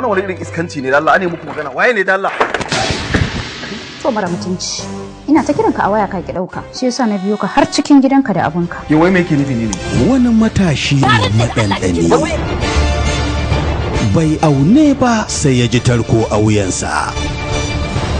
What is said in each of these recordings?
Wannan wani irin iskanci ne da Allah, ane muku magana. Waye ne da Allah? To mara mutunci. Ina ta kiranka a waya ka ki dauka. Shi yasa na biyo ka har cikin gidanka da abunka. Yo wai me yake nufi ne? Wani matashi ne madandani. Bai aune ba sai ya ji tarko a wuyansa.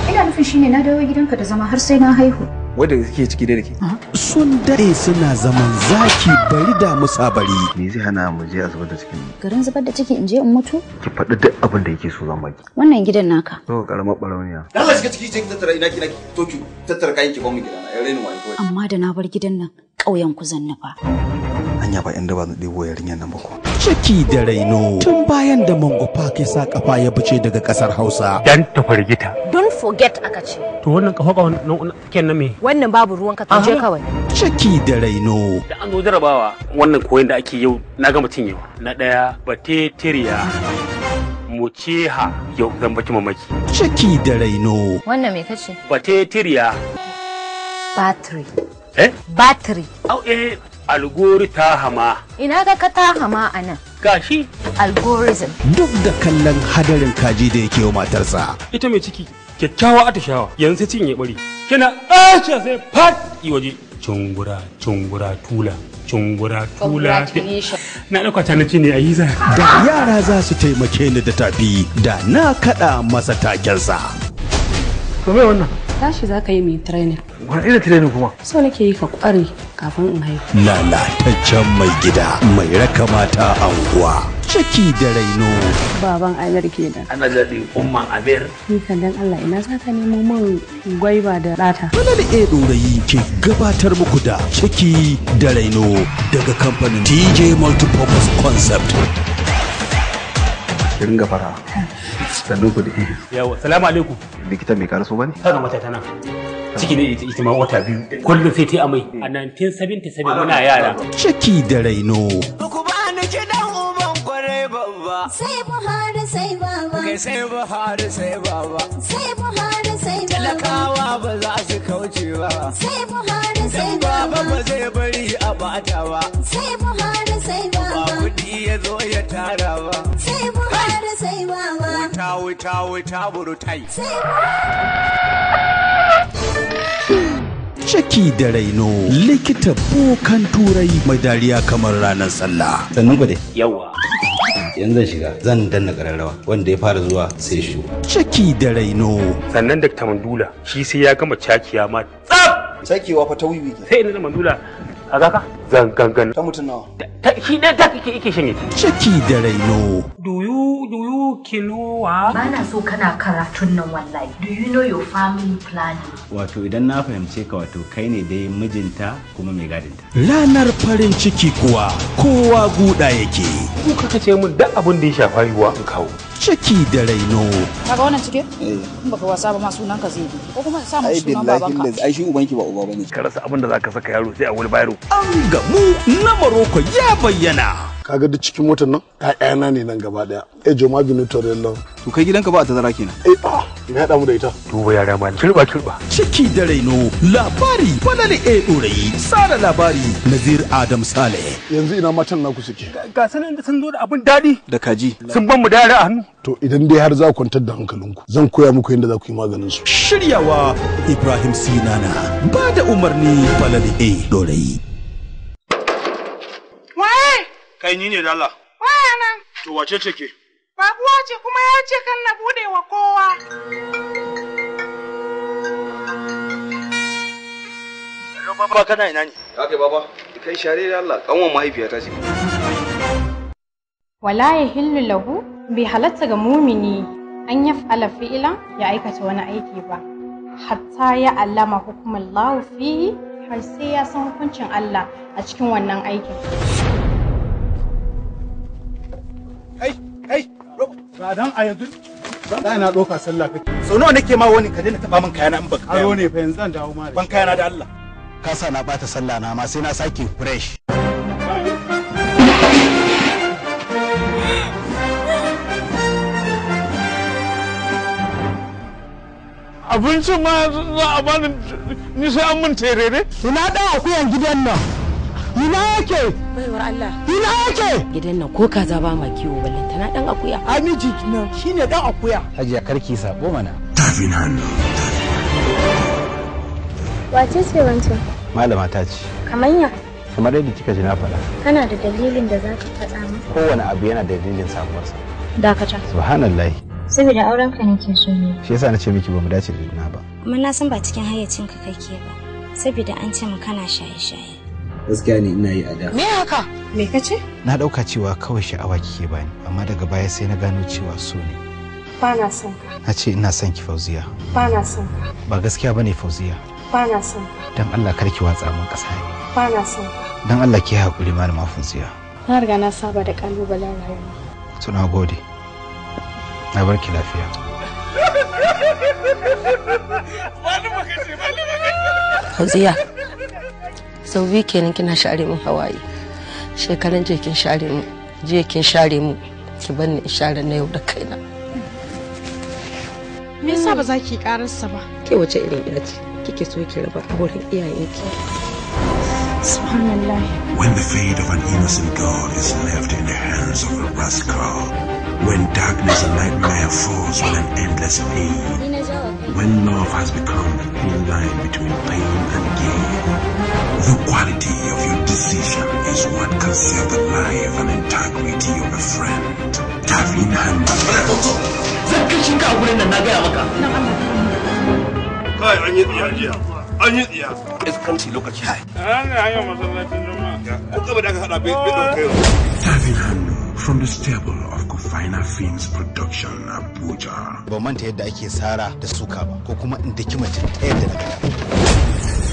Ina nufin shine na dawo gidanka da zama har sai na haihu. Wadda kake ciki dai da ke. Sun dade suna zaman zaki bari da musa bari. Me zai hana mu je a zubar da cikin? Garin zubar da ciki in je in mutu? Ki faɗi duk abin da yake so zan baki. Wannan gidan naka. To karamar barauniya. Allah shiga ciki je ki tattara ina ki naki. To ki tattara kayan ki ba mu gidana. Ya raini wani kawai. Amma da na bar gidan nan ƙauyen ku zan nufa. Anya ba yan daba zan ɗebo yarinyar nan ba ko. Ciki da raino tun bayan da Mango Park ya sa kafa ya bice daga kasar Hausa. Dan ta fargita. Don't forget aka ce. To wannan kafa kafa ken na me? Wannan babu ruwan ka je kawai. Ciki da raino. Da an zo jarabawa wannan koyon da ake yau na gama cinyewa. Na ɗaya batetiriya muceha yau zan baki mamaki. Ciki da raino. Wannan me kace? Batetiriya. Battery. Eh? Battery. Au eh algori ta hama. Ina ga ka ta hama a nan. Gashi. Algorithm. Duk da kallon hadarin kaji da yake wa matarsa. Ita mai ciki kyakkyawa atishawa yanzu sai cinye bari. Kina aisha sai fat yi waje. Cungura cungura tula cungura tula. Na ɗauka ta na ne a yi za. Da yara za su taimake ni da tafi da na kaɗa masa takensa. To me wannan? Tashi za ka yi mai training. Wani irin training kuma? So nake yi ka kware kafin in haihu. Lalataccen mai gida mai raka mata anguwa. Ciki da raino. Baban Amir kenan. Ana daɗi umman Amir. Ni kan dan Allah ina za ka nemo min gwaiba da ɗata. Falal A Ɗorayi ke gabatar muku da Ciki da Raino daga kamfanin TJ Multipurpose Concept. Ki ringa fara. Sannu ku dai. Yawa, salamu alaikum. Likita mai karaso bane? Kaga mata tana. Ciki ne ita ma wata biyu. Kullum sai ta amai. A 1977 muna yara. Ciki da raino. Ku ba ni kiɗan uban kwarai babba. Sai Buhari sai baba. Kai sai Buhari sai baba. Sai Buhari sai baba. Talakawa ba za su kauce ba. Sai Buhari sai baba. Baba ba zai bari a bata ba. Sai Buhari sai baba. Ba kuɗi ya zo ya tara ba. Sai Buhari sai baba. Wuta wuta wuta burutai. Sai Ciki da raino likita bokan turai mai dariya kamar ranar sallah. Sannan ku dai. Yawa. Yanzu zan shiga zan danna kararrawa wanda ya fara zuwa sai shi. Ciki da raino. Sannan Dr. Mandula shi sai ya gama cakiya ma tsaf. Cakewa fa ta wiwi ke. Sai ina da Mandula a zaka zan gangan. Ta mutum nawa? Shi ɗaya ta kake yake shanye. Ciki da raino. Do you kinowa? Ba na so kana karatun nan wallahi. Do you know your family planning? Wato idan na fahimce ka wato kai ne dai mijinta kuma mai gadinta. Ranar farin ciki kuwa kowa guda yake. Ku kaka ce min duk abin da ya shafa haihuwa in kawo. Ciki da raino. Kaga wannan cike? In baka wasa ba ma sunan ka zai bi. Ko kuma sa mu sunan babanka. Ai shi ubanki ba uba bane. Ka rasa abin da zaka saka yaro sai a wani bayro. An gamu na Maroko ya bayyana. Kaga duk cikin motar nan ƴaƴana ne nan gaba daya. Eh Joma Binu Torello. To kai gidanka ba a tazara kenan. Eh ah me haɗa mu da ita. Duba yara ma kirba kirba. Ciki da raino labari Falal A Ɗorayi tsara labari Nazir Adam Saleh. Yanzu ina matan naku suke. Ga sanan da sun zo da abin daɗi. Da kaji. Sun ban mu da yara a hannu. To idan dai har za ku kwantar da hankalinku zan koya muku yadda za ku yi maganin su. Shiryawa Ibrahim Sinana ba da umarni Falal A Ɗorayi. Waye? Kai ni ne da Allah. Waya nan. To wace ce ke? Babuwa ce kuma ya ce kan na bude wa kowa. Hello baba kana ina ne? Ya kai baba, kai share da Allah kanwan mahaifiyata ce. Wala yahillu lahu bai halatta ga mumini an yaf'ala fi'ila ya aikata wani aiki ba. Hatta ya allama hukumallahu fihi har sai ya san hukuncin Allah a cikin wannan aikin. Kai, kai, ba dan a yanzu da ina ɗauka sallah kake. Sau nawa nake ma wani ka daina taɓa min kayana in baka. Aro ne fa yanzu zan dawo ma da. Ban kayana da Allah. Ka sa na ɓata sallah na ma sai na sake fresh. Abincin ma za a bani ni sai an mun terere. Ina ɗan akuyan gidan nan. Ina yake? Baiwar Allah. Ina yake? Gidan nan ko kaza ba ma kiwo ballantana dan akuya. Ai miji nan shine dan akuya. Hajiya karki sabo mana. Tafin hannu. Wace ce wancan? Malama ta ce. Kamanya? Kamar yadda kika ji na faɗa. Kana da dalilin da za ka faɗa min? Kowane abu yana da dalilin samuwarsa. Dakata. Subhanallahi. Saboda auren ka nake so ne. Shi yasa na ce miki ba mu dace da juna ba. Kuma na san ba cikin hayyacinka kake ba. Saboda an ce mu kana shaye-shaye. Gaskiya ne ina yi a da. Me haka? Me kace? Na ɗauka cewa kawai sha'awa kike bani, amma daga baya sai na gano cewa so ne. Ba na son ka. Na ce ina son ki Fauziya. Ba na son ka. Ba gaskiya bane Fauziya. Ba na son ka. Dan Allah kar ki watsa min ƙasa. Ba na son ka. Dan Allah ki haƙuri malama Fauziya. Na riga na saba da kalubalen rayuwa. To na gode. Na bar ki lafiya. Fauziya. Sau biyu kenan kina share min hawaye. Shekaran jiya kin share mu, jiya kin share mu. Ki bar ni in share na yau da kaina. Me yasa ba za ki kararsa ba? Ke wace irin ya ce? Kike so ki raba auren iyayenki? Subhanallah. When the fate of an innocent girl is left in the hands of a rascal, when darkness and nightmare falls with an endless pain, when love has become the thin line between pain and gain, the quality of your decision is what can save the life and integrity of a friend. Tafin hannu. Zan kashe ka a gurin nan na gaya maka. Kai an yi tsiya jiya. An yi tsiya. Iskanci lokaci. An hanyar masallacin Juma'a. Ko gaba da aka hada bai ɗauka yau. Tafin hannu from the stable of Kufaina Films Production, Abuja. Ban manta yadda ake sara da suka ba, ko kuma in daki mace ta yadda na gada.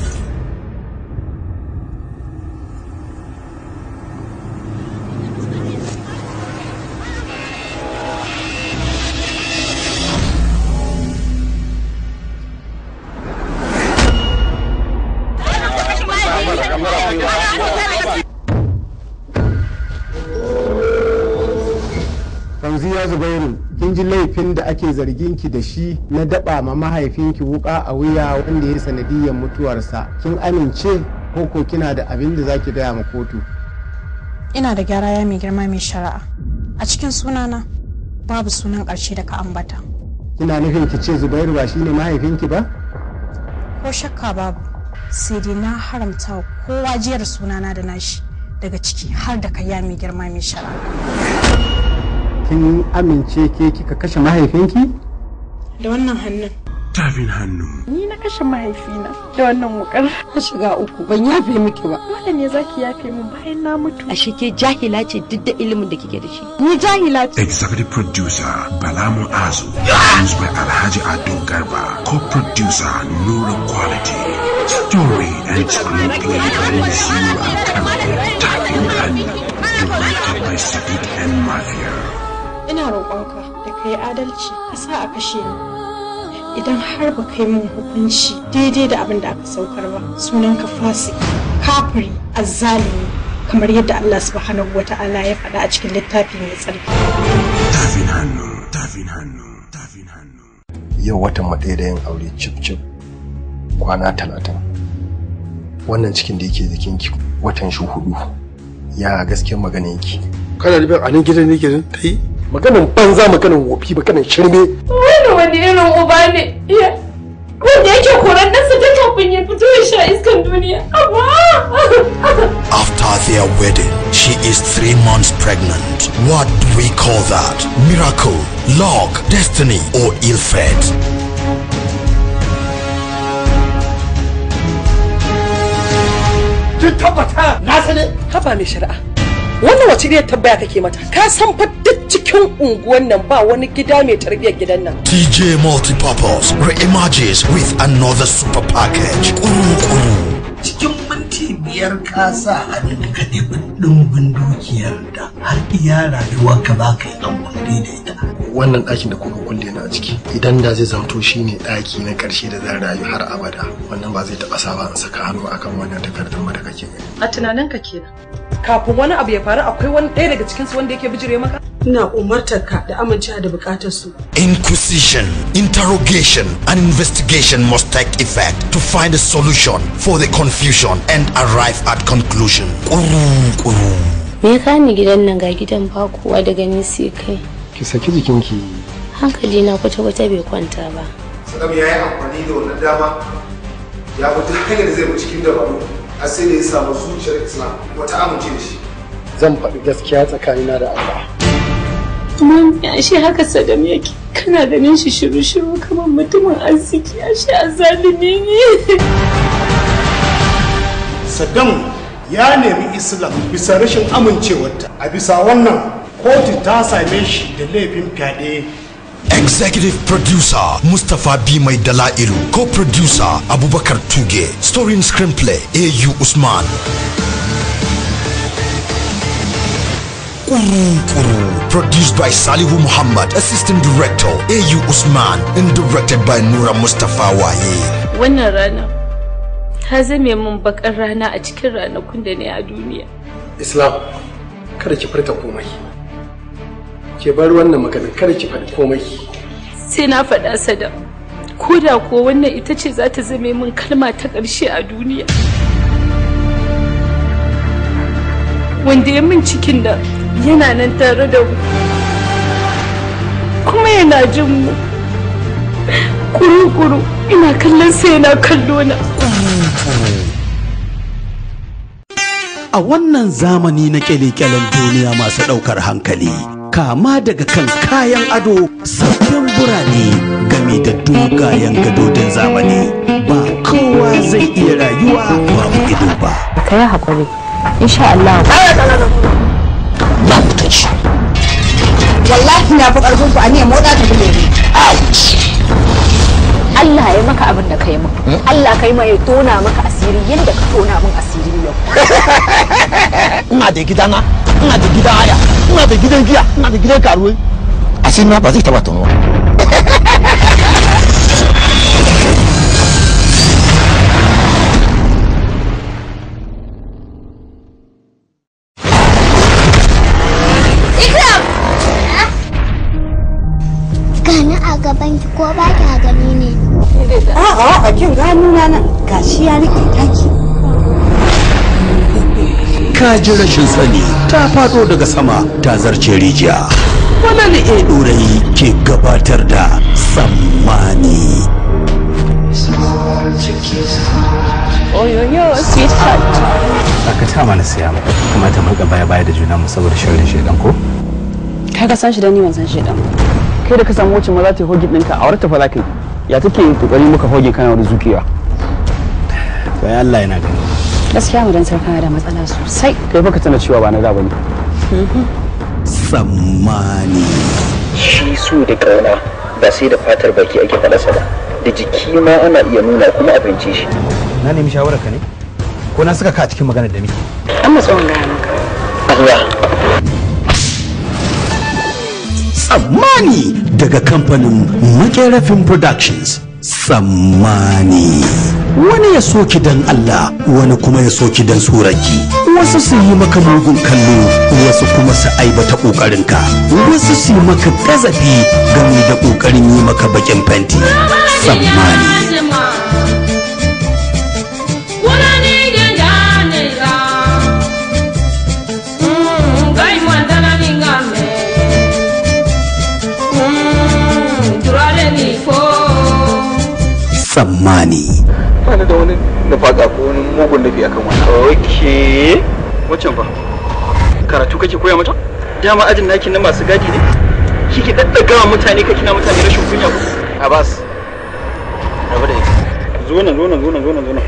Fauziya Zubairu, kin ji laifin da ake zargin ki da shi na daba ma mahaifinki wuka a wuya wanda ya sanadiyyar mutuwarsa. Kin amince ko ko kina da abin da zaki gaya ma kotu? Ina da gyara ya mai girma mai shari'a. A cikin sunana babu sunan ƙarshe da ka ambata. Kina nufin ki ce Zubairu ba shine mahaifinki ba? Ko shakka babu. Sai dai na haramta wa kowa jiyar sunana da nashi daga ciki har da kai ya mai girma mai shari'a. Kin amince ke kika kashe mahaifinki? Da wannan hannun. Tafin hannu. Ni na kashe mahaifina da wannan wukar. Na shiga uku ban yafe miki ba. Dole ne zaki yafe min bayan na mutu. Ashe ke jahila ce duk da ilimin da kike da shi. Ni jahila ce. Executive producer Balamu Azu. Produced by Alhaji Ado Garba. Co-producer Nura Quality. Story and screenplay by Naziru Alkano. Tafin hannu. Directed by Sadiq and Mafia. Ina roƙonka da ka yi adalci ka sa a kashe ni. Idan har ba kai mun hukunci daidai da abin da aka saukar ba, sunanka fasik, kafiri, azzalimi, kamar yadda Allah subhanahu wa ta'ala ya faɗa a cikin littafi mai tsarki. Tafin hannu, tafin hannu, tafin hannu. Yau watan mu ɗaya da yin aure cif cif kwana 30. Wannan cikin da yake jikinki watan shi 4. Ya gaskiyar magana yake. Kana nufin a nan gidan ne kenan ta yi? Maganin banza, maganin wofi, maganin shirme. Wani wani irin uba ne iya wanda yake koran ɗansa ta kafin ya fito ya sha iskan duniya. Amma After their wedding, she is 3 months pregnant. What do we call that? Miracle, luck, destiny, or ill fate? Kin tabbata na sani. Haba mai shari'a. Wannan wace iriyar tambaya kake mata? Ka san fa duk cikin unguwan nan ba wani gida mai tarbiyyar gidan nan. TJ Multipurpose re-emerges with another super package. Kuru Kuru. Cikin minti 5 ka sa hannu ka ɗebi ɗumbin dukiyar da har iya rayuwarka ba ka yi amfani da ita. Wannan ɗakin da kuka kulle na a ciki idan da zai zamto shine ɗaki na ƙarshe da zan rayu har abada, wannan ba zai taɓa sa ba in saka hannu akan wannan takardar ba da kake gani. A tunaninka kenan. Kafin wani abu ya faru akwai wani ɗaya daga cikinsu wanda yake bijire maka? Ina umartar ka da amincewa da bukatar su. Inquisition, interrogation, and investigation must take effect to find a solution for the confusion and arrive at conclusion. Kuru kuru. Me ya ni gidan nan ga gidan ba kowa daga ni sai kai. Ki saki jikinki. Hankali na kwata-kwata bai kwanta ba. Sadam ya yi amfani da wannan dama ya bi duk hanyar da zai bi cikin dabaru har sai da ya samu zuciyar Islam wata amince da shi. Zan faɗi gaskiya tsakanina da Allah. Mami, ashe haka Sadam yake. Kana ganin shi shiru-shiru kamar mutumin arziki, ashe azzalumi ne. Saddam ya nemi Islam bisa rashin amincewarta. A bisa wannan kotu ta same shi da laifin fyaɗe. Executive producer Mustapha B. Mai Dalailu, co-producer Abubakar Tuge, story and screenplay A.U. Usman. Kuru Kuru, produced by Salihu Muhammad, assistant director A.U. Usman, and directed by Nura Mustafa Waye. Wannan rana ta zame min bakar rana a cikin ranakun da ne a duniya. Islam, kada ki furta komai. Ke bar wannan magana, kada ki faɗi komai. Sai na faɗa Sadam. Ko da ko wannan ita ce za ta zame min kalma ta ƙarshe a duniya. Wanda ya min cikin da yana nan tare da mu. Kuma yana jin mu. Kuru-kuru ina kallon sai yana kallo na. A wannan zamani na kyale-kyalen duniya masu ɗaukar hankali, kama daga kan kayan ado, sabbin birane game da dogayen gadodin zamani, ba kowa zai iya rayuwa babu ido ba. Ka yi haƙuri, insha Allah. Ba mutunci. Wallahi na fi ƙarfin ku a ne motsa ta bule ni. Allah ya maka abin da kai min. Allah kai ma ya tona maka asiri yadda ka tona min asiri yau. Ina da gidana, ina da gidan haya, ina da gidan giya, ina da gidan karuwai. Asiri na ba zai taba tonuwa. Ikram! Gani a gaban ki ko ba ki gani ne? A'a, a kin gano na nan gashi ya rike taki. Ka ji rashin sani ta faɗo daga sama ta zarce rijiya. Wannan e ɗorayi ke gabatar da tsammani. Oyoyo, sweetheart. Aka ta mana siya kamata mu rika baya baya da juna mu saboda sharrin shedan ko? Kai ka san shi dan ni ban san shi dan. Kai da ka samu wacce ma za ta yi hogin ɗinka a warta fa za ka yi. Ya take kokari muka hogin kana wani zukiya. To ai Allah yana gani. Gaskiya mu dan sarkana da matsala sosai. Kai baka tana cewa ba na da bane. Tsammani. Shi so da ƙauna ba sai da fatar baki ake faɗarsa ba. Da jiki ma ana iya nuna kuma a fahimce shi. Na nemi shawarar ka ne? Ko na saka ka a cikin maganar da muke? An matsa gaya maka. Allah. Tsammani daga kamfanin Makera Film Productions. Tsammani. Wani ya soki dan Allah, wani kuma ya soki dan suraki. Wasu su yi maka mugun kallo, wasu kuma su aibata ƙoƙarinka. Wasu su yi maka ƙazafi game da ƙoƙarin yi maka baƙin fenti. Tsammani. Tsammani. Ba ni da wani nufaka ko wani mugun nufi akan wannan. Okay. Wancan fa. Karatu kake koya mata? Dama ajin naki na masu gadi ne? Kike daddagawa mutane ka kina mutane rashin kunya ko? Abbas. Rabu da ita. Zo nan, zo nan, zo nan, zo nan, zo nan.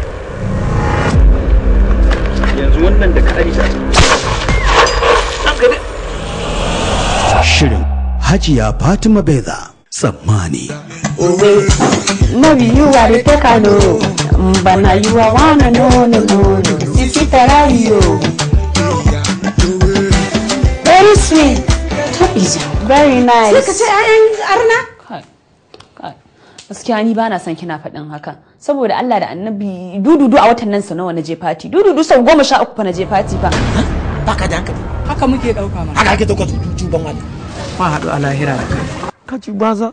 Yanzu wannan da ka aje ta. Shirin Hajiya Fatima Beza. Tsammani. No be you are the take no, but now you are wanna no no no no. Sisi Ferrari yo. Very sweet. Very nice. Sai ka ce 'ya'yan arna? Kai, gaskiya ni bana son kina faɗin haka. Saboda Allah da Annabi dududu a watan nan sau nawa na je fati. Dududu sau 13 fa na je fati fa. Baka da hankali. Haka muke ɗauka mana. Haka ake ɗauka cuban wani. Ma haɗu a lahira da kai. Ka ci banza.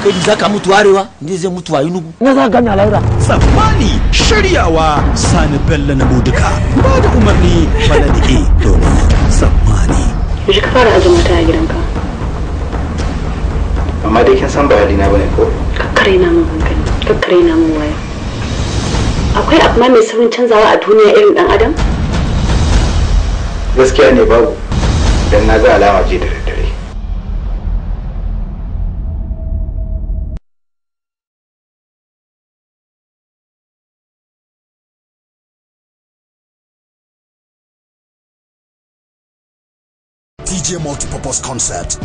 Kai za ka mutu arewa, ni zai mutu a Enugu. Na za gani a lahira. Tsammani shiryawa Sani Bello na Moduka. Ba da umarni Baladi A. Domin tsammani. Yaushe ka fara aje mata a gidanka? Amma dai kin san ba halina bane ko? Kakkare na min hankali, kakkare na min waya. Akwai abu ma mai saurin canzawa a duniya irin dan adam? Gaskiya ne babu. Dan na ga alama je da daddare. DJ Multipurpose Concept.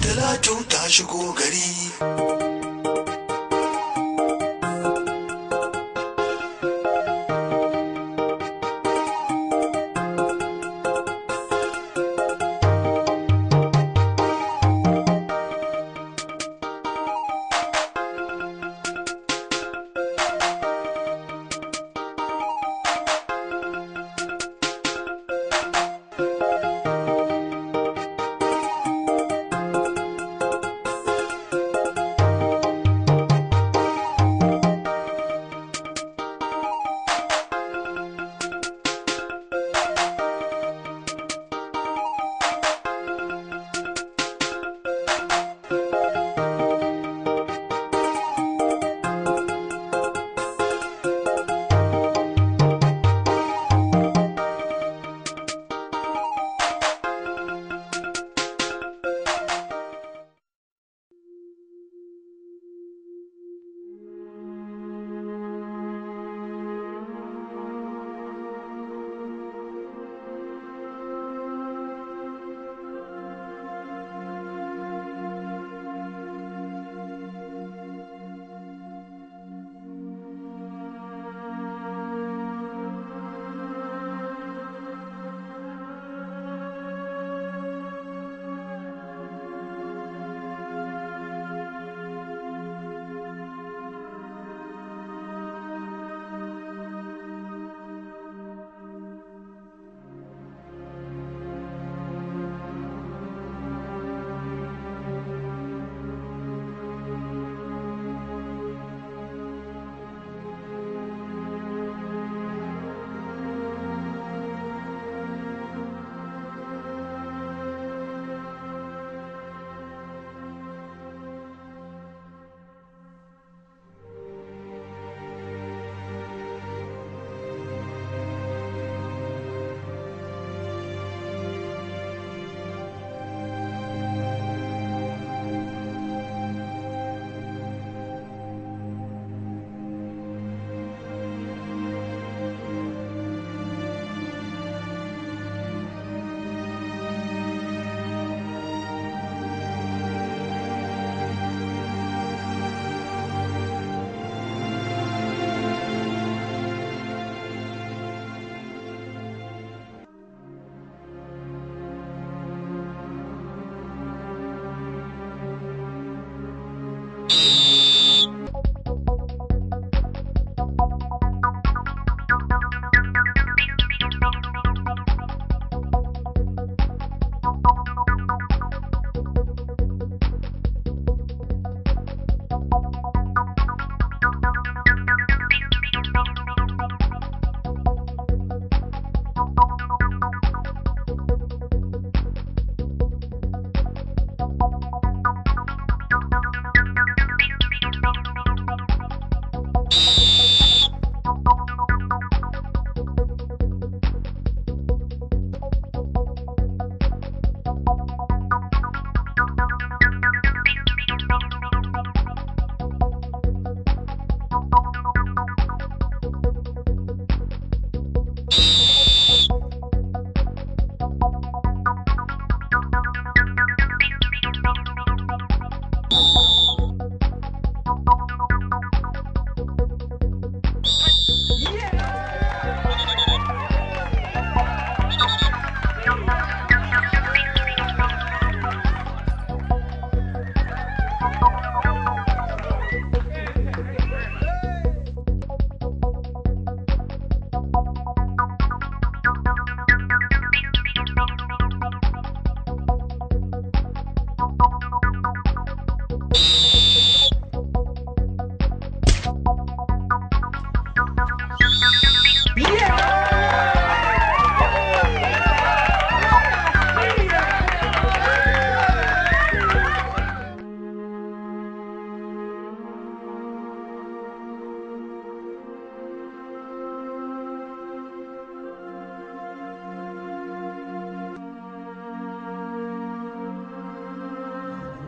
Talatu ta shigo gari.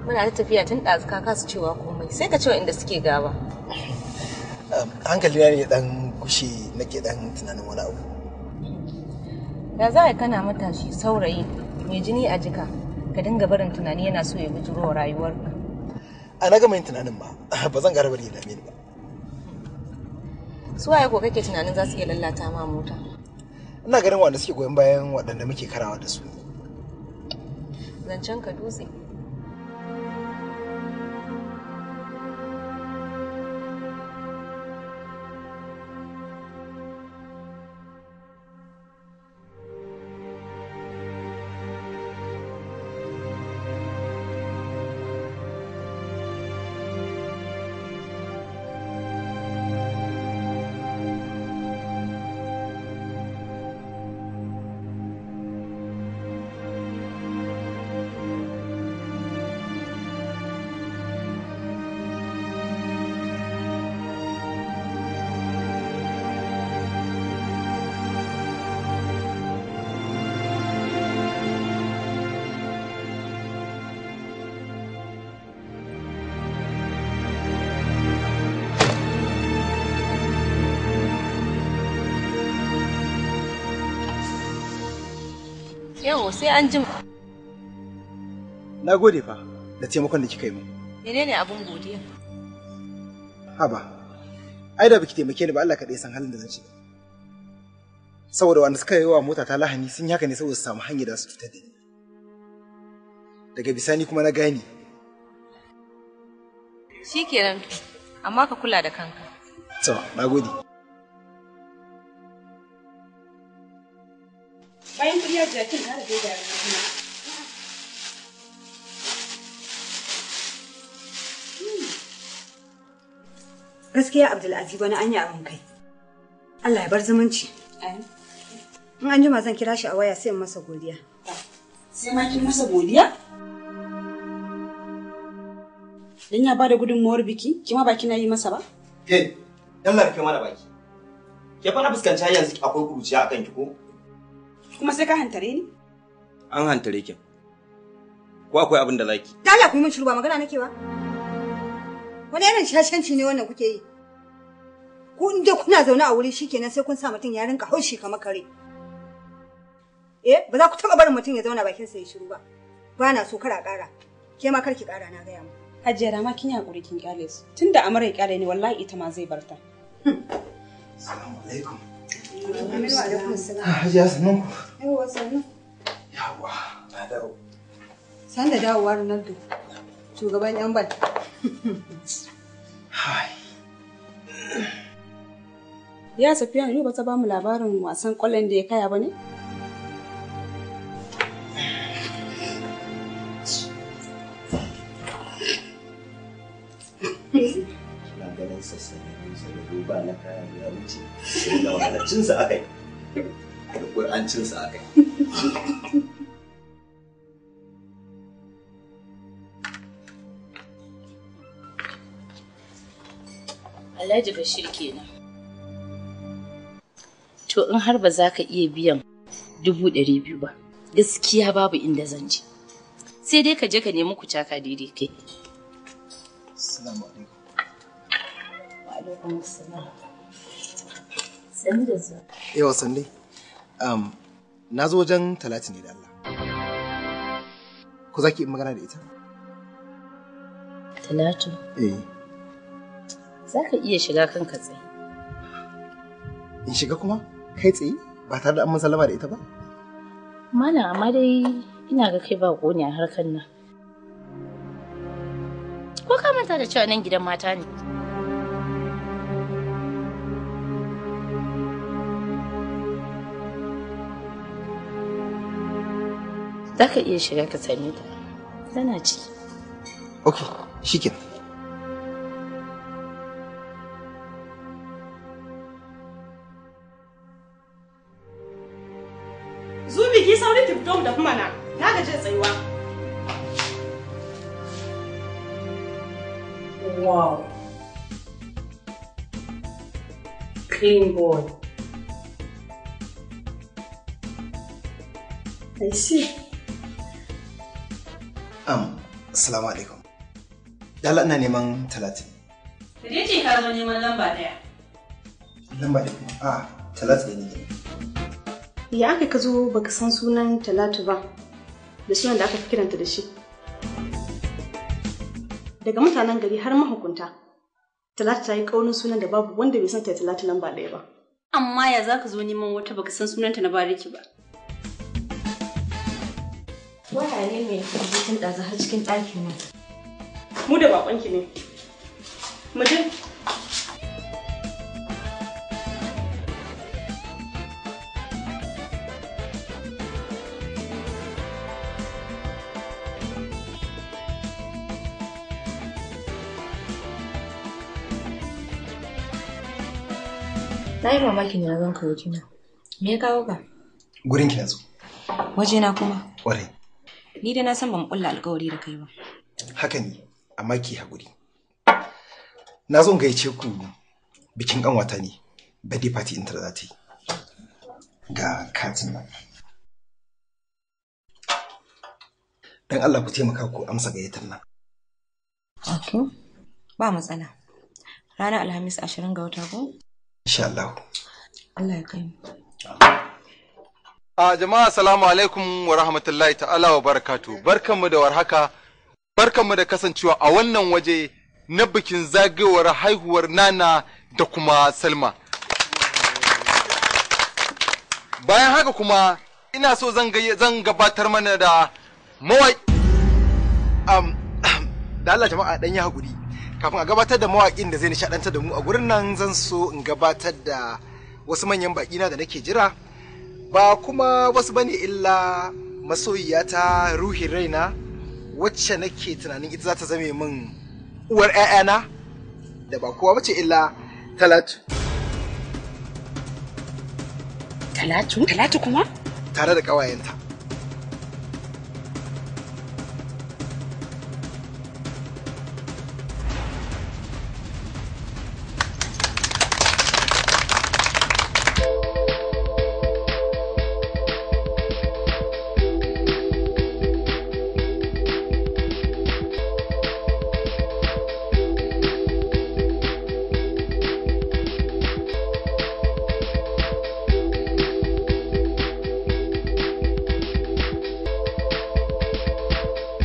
Muna ta tafiya tun ɗazu ka kasa cewa komai sai ka cewa inda suke gaba. Hankali na ne dan gushe, nake dan tunanin wani abu. Da za a kana matashi saurayi mai jini a jika ka dinga barin tunani yana so ya bujuro wa rayuwarka. A na gama yin tunanin ba, ba zan ƙara bari ya dame ni ba. Su waye ko kake tunanin za su iya lalata ma mota? Ina ganin wanda suke goyon bayan waɗanda muke karawa da su. Zancen ka dutse. Yau sai an jima. Na gode fa da taimakon da kika yi min. Menene abun godiya? Haba, ai da baki taimake ni ba Allah kaɗai san halin da zan shiga. Saboda wanda suka yi wa mota ta lahani sun yi haka ne saboda su samu hanyar da su cutar da ni. Daga bisani kuma na gane. Shikenan, amma ka kula da kanka. To, na gode. Bayan kuɗi ya jakin ƙara dai da kuma. Gaskiya Abdulaziz wani an yi abin kai. Allah ya bar zumunci. In an jima zan kira shi a waya sai in masa godiya. Sai ma kin masa godiya? Dan ya bada gudunmawar biki, kima ba kina yi masa ba? Ke, Allah rufe mana baki. Ke fa na fuskanci har yanzu akwai kuruciya akan ki ko? Kuma sai ka hantare ni? An hantare ki. Ko akwai abin da zaki? Da Allah ku yi min shiru ba magana nake ba. Wani irin shashanci ne wannan kuke yi? Ku in dai kuna zaune a wuri shikenan sai kun sa mutum ya rinka haushi kamar kare. Eh, ba za ku taɓa barin mutum ya zauna bakin sa ya shiru ba. Ba na so kar a ƙara. Ke ma kar ki ƙara na gaya mu. Hajiya da ma kin yi hakuri kin kyale su. Tunda Amara ya kyale ni wallahi ita ma zai barta. Assalamu alaikum. Aminu alaikum salam. Hajiya sannun ku. Yawwa sannu. Yawwa, na dawo. San da dawowa Ronaldo. Shugaban yan bal. Ya Safiya yau ba ta ba mu labarin wasan kwallon da ya kaya ba ne? Kina ganin sassanin sa da roba na kayan ya wuce. Sai da wahalar sa akai. Da Qur'ancin sa akai. Alhaji Bashir kenan. To in har ba za ka iya biyan 200,000 ba, gaskiya babu inda zan je. Sai dai ka je ka nemi kucaka daidai kai. Assalamu alaikum. Wa alaikum assalam. Sannu da zuwa. Yawa sande. Na zo wajen Talatu ne da Allah. Ko za ki yi magana da ita? Talatu? Eh. Za ka iya shiga kanka tsaye. In shiga kuma? Kai tsaye? Ba tare da an sallama da ita ba? Malam, amma dai ina ga kai ba ne a harkar nan. Ko ka manta da cewa nan gidan mata ne? Za ka iya shiga ka same ta. Tana ciki. Ok, shikenan. Zubi, ki sauri ki fito mu tafi mana. Na gaji da tsayuwa. Wow. Clean boy. I see. Assalamu alaikum. Dala, ina neman 30. Ka dai ce ka zo neman lamba ɗaya. Lamba ɗaya kuma? A, 30 ne ne. Ya aka ka zo baka san sunan Talatu ba, da sunan da aka fi kiranta da shi. Daga mutanen gari har mahukunta, Talatu ta yi ƙaunin sunan da babu wanda bai san ta Talatu lamba ɗaya ba. Amma ya za ka zo neman wata baka san sunanta na bariki ba? Waya ne mai rubutun ɗazu har cikin ɗakin nan. Mu da baƙonki ne. Mu je. Na yi mamakin da na ganka wajena. Me ya kawo ka? Gurin ki na zo. Wajena kuma? Ƙwarai. Ni dai na san ban ƙulla alƙawari da kai ba. Haka ne, amma ki haƙuri. Na zo in gayyace ku bikin ƙanwata ne, birthday party ɗinta da za ta yi. Ga katin nan. Dan Allah ku taimaka ku amsa gayyatar nan. Okay. Ba matsala. Ranar Alhamis 20 ga wata ko? Insha Allah. Allah ya kai mu. A jama'a, salamu alaikum wa rahmatullahi ta'ala wa barakatu. Barkanmu da warhaka. Barkanmu da kasancewa a wannan waje na bikin zagayowar haihuwar Nana da kuma Salma. Bayan haka kuma ina so zan gabatar mana da mawaƙi. Da Allah jama'a dan yi haƙuri. Kafin a gabatar da mawaƙin da zai nishaɗantar da mu a gurin nan, zan so in gabatar da wasu manyan baƙi na da nake jira. Ba kuma wasu bane illa masoyiyata, ruhin raina, wacce nake tunanin ita za ta zame min uwar 'ya'yana, da ba kowa bace illa Talatu. Talatu? Talatu kuma? Tare da ƙawayenta.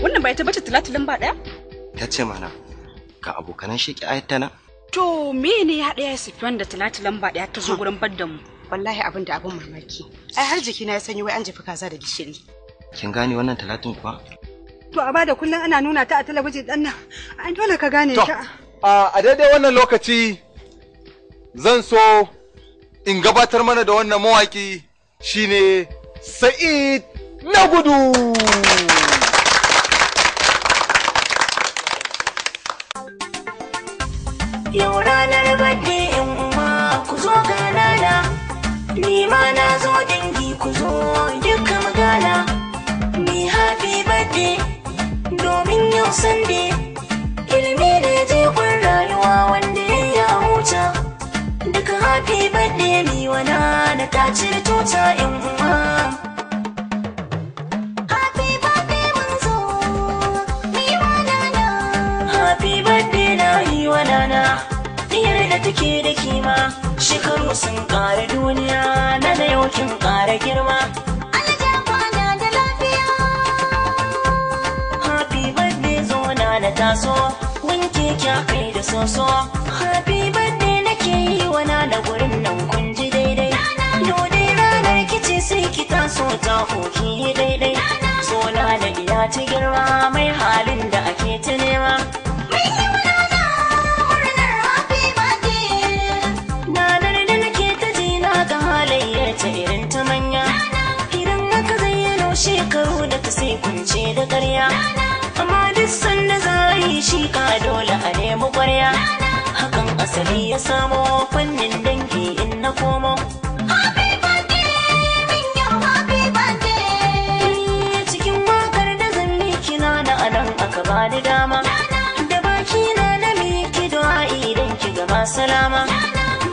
Wannan bai tabbata Talatu lamba ɗaya? Ta ce mana ga abokanan sheki ayat nan. To me ne ya haɗa ya Sufyan da Talatu lamba ɗaya ta zo gurin badda mu? Wallahi abin da abin mamaki. Ai har jikina ya sanyi, wai an jefi kaza da gishiri. Kin gane wannan Talatin kuwa? To a bada kullum ana nuna ta a talabijin ɗan nan. Ai dole ka gane To, ta. a daidai wannan lokaci zan so in gabatar mana da wannan mawaki, shine Sa'id na gudu. Yau ranar birthday, yan uwa ku zo ga rana. Ni ma na zo, dangi ku zo duka magana. Ni happy birthday domin yau Sunday. Ilimi ne jigon rayuwa, wanda ya huta. Duka happy birthday mi wana na ta cire tuta, yan uwa. Happy birthday mun zo, mi wa nana. Happy birthday na yi wa nana. Diyar da take da kima, shekaru sun ƙara duniya, na da yau kin ƙara girma. Alja kwana da lafiya. Happy birthday zo na na taso, wanke kya kai da soso. Happy birthday nake yi wa nana gurin nan kun ji daidai. Yau dai ranar kici sai ki taso ta mako ki yi daidai. Sona da iya ta girma mai halin da ake ta nema. Nanar da nake ta ji na ga halayyar ta irin ta manya. Idan aka zayyano shekaru da ta sai kunce da ƙarya. Amma duk sanda za a yi shi ka dole a nemi ƙwarya. Hakan asali ya samo fannin dangi in na komo. Cikin wakar da zan miki na da anan aka bani dama. Da baki na na miki du'a'i idan ki gama salama.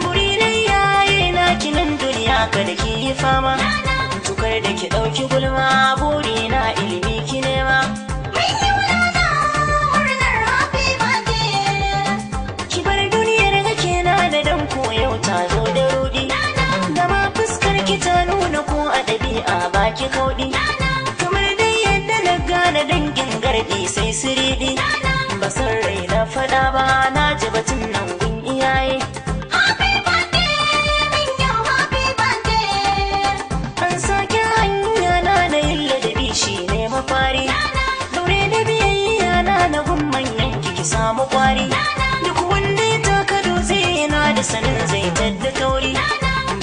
Buri na yaye na kinan duniya kada ki yi fama. Tukar da ki ɗauki gulma buri na ilimi ki nema. Ki bar duniyar ga kenan da dan ko yau ta zo da rudi. Gama fuskar ki ta nuna ko a ɗabi'a baki kauɗi. Kamar dai yadda na gane dangin gardi sai su riɗi. Ba san rai na faɗa ba na ji batun nan gun iyaye. An sake hanya na na yin ladabi shi ne mafari. Daure da biyayya na na gun manyan ki samu kwari. Duk wanda ya taka dutse yana da sanin zai tadda tauri.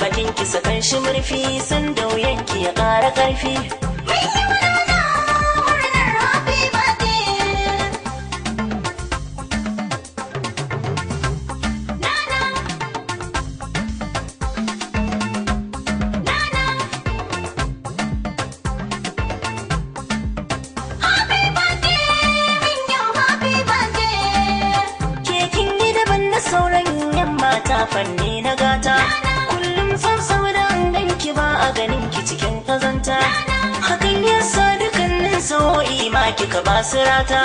Bakin ki sakan shi murfi sanda wuyan ki ya ƙara ƙarfi. Ke kin yi daban na sauran yan mata fanni na gata. Kullum tsaf da an ganki ba a ganin ki cikin kazanta. Hakan ya sa dukkanin sa'o'i ma kika ba su rata.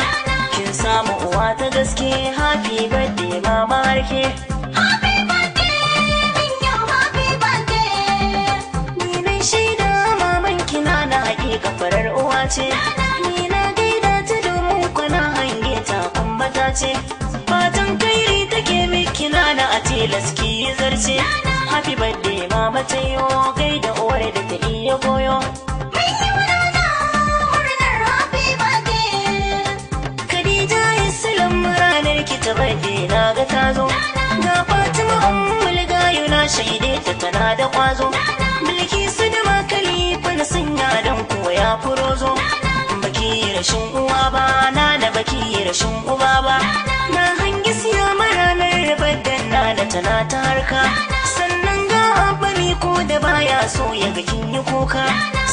Kin samu uwa ta gaske happy birthday mama harke. Ni na shaida maman kina na hakika farar uwa ce. Ni na gaida ta domin kwana hange ta kumbata ce. Fatan kairi take miki nana a tilas ki yi zarce. Happy birthday mama ta yo gaida uwar da ta iya goyo. Khadija Islam ranar ki ta birthday na ga ta zo. Ga Fatima Ummul Gayu na shaide ta tana da kwazo. Bilkisu da Makalifa na sanya dan kuwa ya furozo. Baki yi rashin uwa ba na baki yi rashin uba ba. Na hangi siya ranar baddan na da tana ta harka. Sannan ga abami ko da baya so ya ga kin yi kuka.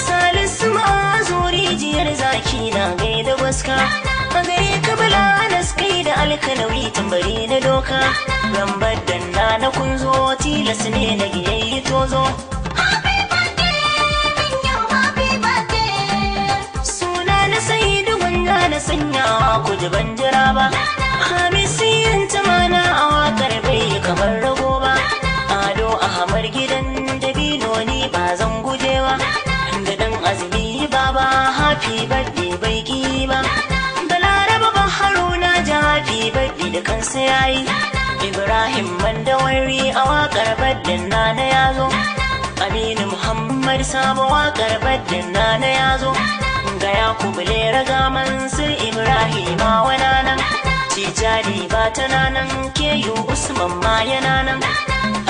Salisu ma'azo rijiyar zaki na gaida gwaska. A gare ka bala Anas kai da alkanawi tambari na doka. Lambar danna na kunzo tilas ne na giyayi tozo. Suna na sayi wanda na sanyawa ku ji ban jira ba. Hamisiyan tamana a wakar bai yi kamar rago ba. Ado Ahmad gidan dabino ni ba zan guje ba. Da dan azumi baba happy birthday bai ki ba. Balaraba ba Haruna ji happy birthday da kansa yayi. Ibrahim Mandawari a wakar birthday nana yazo. Aminu Muhammad Sabo wakar birthday nana yazo. Ga Yakubu Lera ga Mansur Ibrahim wananan. Tijani ba tana nan Keyu Usman ma yana nan.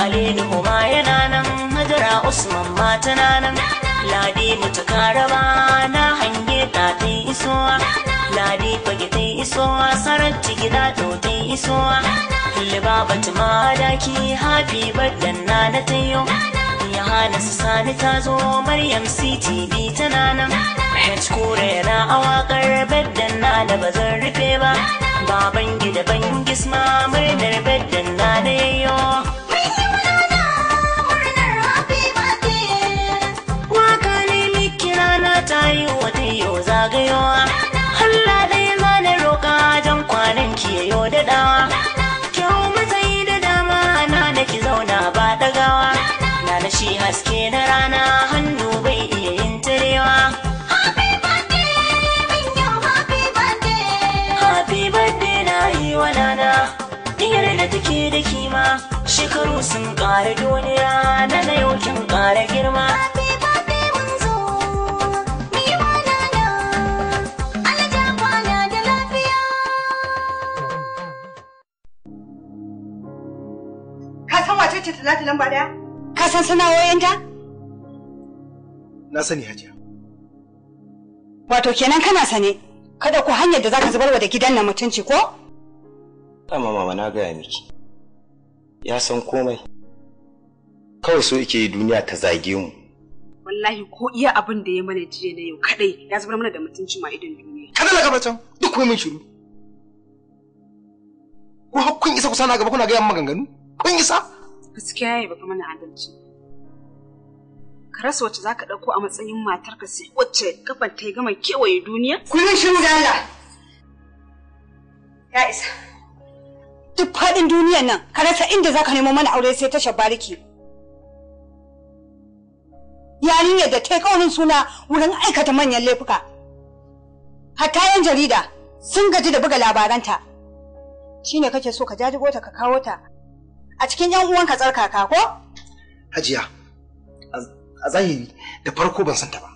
Ali Nuhu ma yana nan Hajara Usman ma tana nan. Ladi mutukaraba na hange ta ta isowa. Ladi fage ta isowa Saratu gida to ta isowa. Libabatu ma daki happy birthday na na tayo. Yohana Sani ta zo Maryam CTV tana nan. H kore yana a wakar beddan na da ba zan rufe ba. Baban gida ban gisma murnar beddan na da yayyo. Waka ne miki rana ta yi wata yau zagayowa. Allah ɗaya zana roƙa jan kwanan ki yayo daɗawa. Kyau matsayi da dama na da ki zauna ba ɗagawa. Na na shi haske na rana hannu bai iya yin tarewa. Happy birthday na yi wa nana. Diyar da take da kima shekaru sun ƙara duniya na na yau kin ƙara girma. Happy birthday mun zo Talatu lamba ɗaya? Ka san sana'o'inta? Na sani, Hajiya. Wato kenan kana sane. Kada ku hanyar da zaka zubarwa da gidan nan mutunci ko? Dama mama na gaya miki. Ya san komai. Kawai so yake yi duniya ta zage mu. Wallahi ko iya abin da ya mana jiya na yau kadai ya zubar mana da mutunci ma idon duniya. Kada la gaba can duk komai mun shiru. Ko har kun isa ku sana gaba kuna gaya min maganganu? Kun isa? Gaskiya yayi baka mana adalci. Ka rasa wacce zaka dauko a matsayin matarka sai wacce kafan ta gama kewaye duniya? Kullun shiru da Allah. Ya isa. Duk faɗin duniyan nan ka rasa inda zaka nemo mana aure sai tashar bariki. Yarinyar da ta yi kaunin suna wurin aikata manyan laifuka. Hatta 'yan jarida sun gaji da buga labaranta. Shine kake so ka jajibo ta ka kawo ta a cikin 'yan uwanka tsarkaka ko? Hajiya, a zahiri da farko ban san ta ba.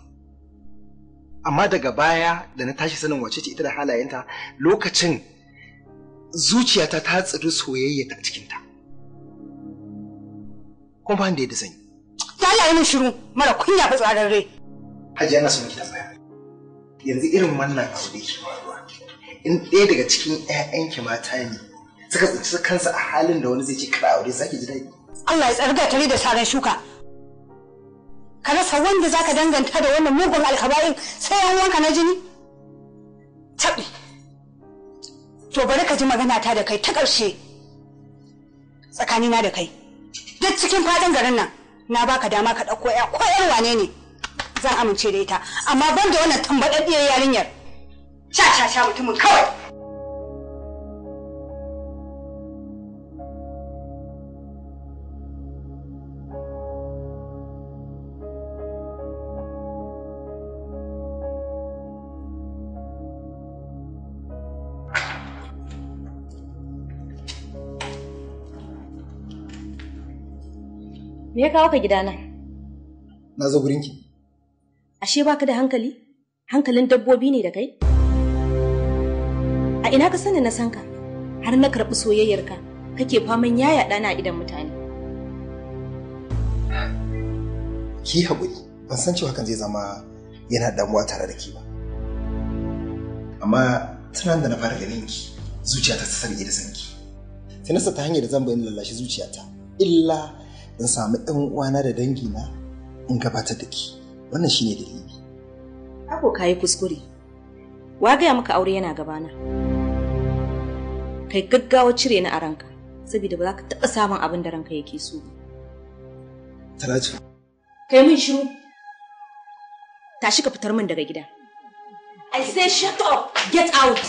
Amma daga baya da na tashi sanin wace ce ita da halayenta, lokacin zuciyata ta tsiri soyayya ta a cikinta. Kuma ba da yadda zan yi. Ta Allah yi min shiru mara kunya fitsararre. Hajiya, ina son ki tambaya. Yanzu irin wannan abu da yake faruwa, in ɗaya daga cikin 'ya'yanki mata ne suka tsinci kansa a halin da wani zai ce kada aure, zaki ji daɗi? Allah ya tsarga tare da saran shuka. Ka rasa wanda zaka danganta da wannan mugun alkaba'in sai yan wanka na jini? Taɓi. To bari ka ji magana ta da kai ta ƙarshe tsakanina da kai. Duk cikin faɗin garin nan na baka dama ka ɗauko ya ko ƴar wane ne zan amince da ita, amma ban da wannan tambaɗaɗɗiyar yarinyar. Sha sha sha mutumin kawai. Me ya kawo ka gidana? Na zo gurinki. Ashe baka da hankali? Hankalin dabbobi ne da kai? A ina ka sani na san ka? Har na karɓi soyayyarka kake faman yaya ɗana a idan mutane. Ki haƙuri, ban san cewa hakan zai zama yana damuwa tare da ke ba. Amma tunan da na fara ganin ki, zuciyata ta sarƙe da sanki. Sai na sa ta hanyar da zan bayyana lallashi zuciyata. Illa in samu ɗan uwana da dangina in gabatar da ki. Wannan shine dalili. Ako ka yi kuskure. Wa gaya maka aure yana gabana? Kai gaggawa cire ni a ranka, saboda ba za ka taɓa samun abin da ranka yake so ba. Talatu. Kai min shiru. Tashi ka fitar min daga gida. I say shut up, get out.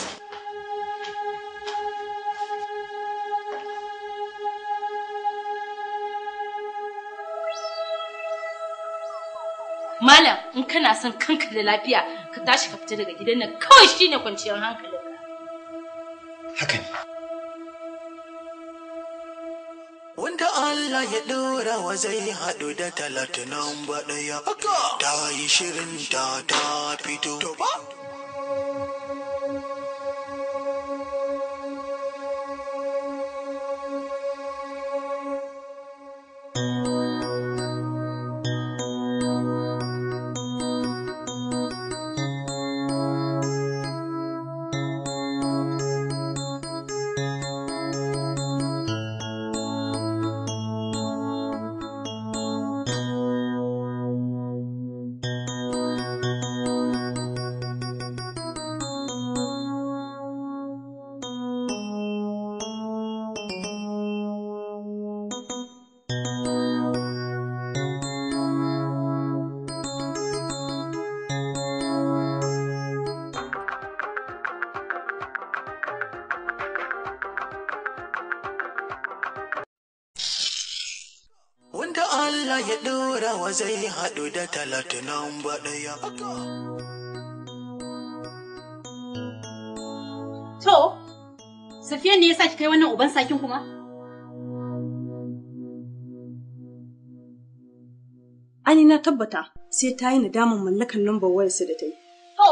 Malam, in kana son kanka da lafiya, ka tashi ka fita daga gidan nan kawai shine kwanciyar hankalinka. Haka ne. Wanda Allah ya ɗora wa zai haɗu da Talatu nan ba ɗaya. Ta yi shirin ta ta fito. Wanda Allah ya ɗora wa zai haɗu da Talatu nan ba ɗaya. To, Safiya ne ya sa ki kai wannan uban sakin kuma? Ani na tabbata sai ta yi nadaman mallakan lambar wayarsa da ta yi. To,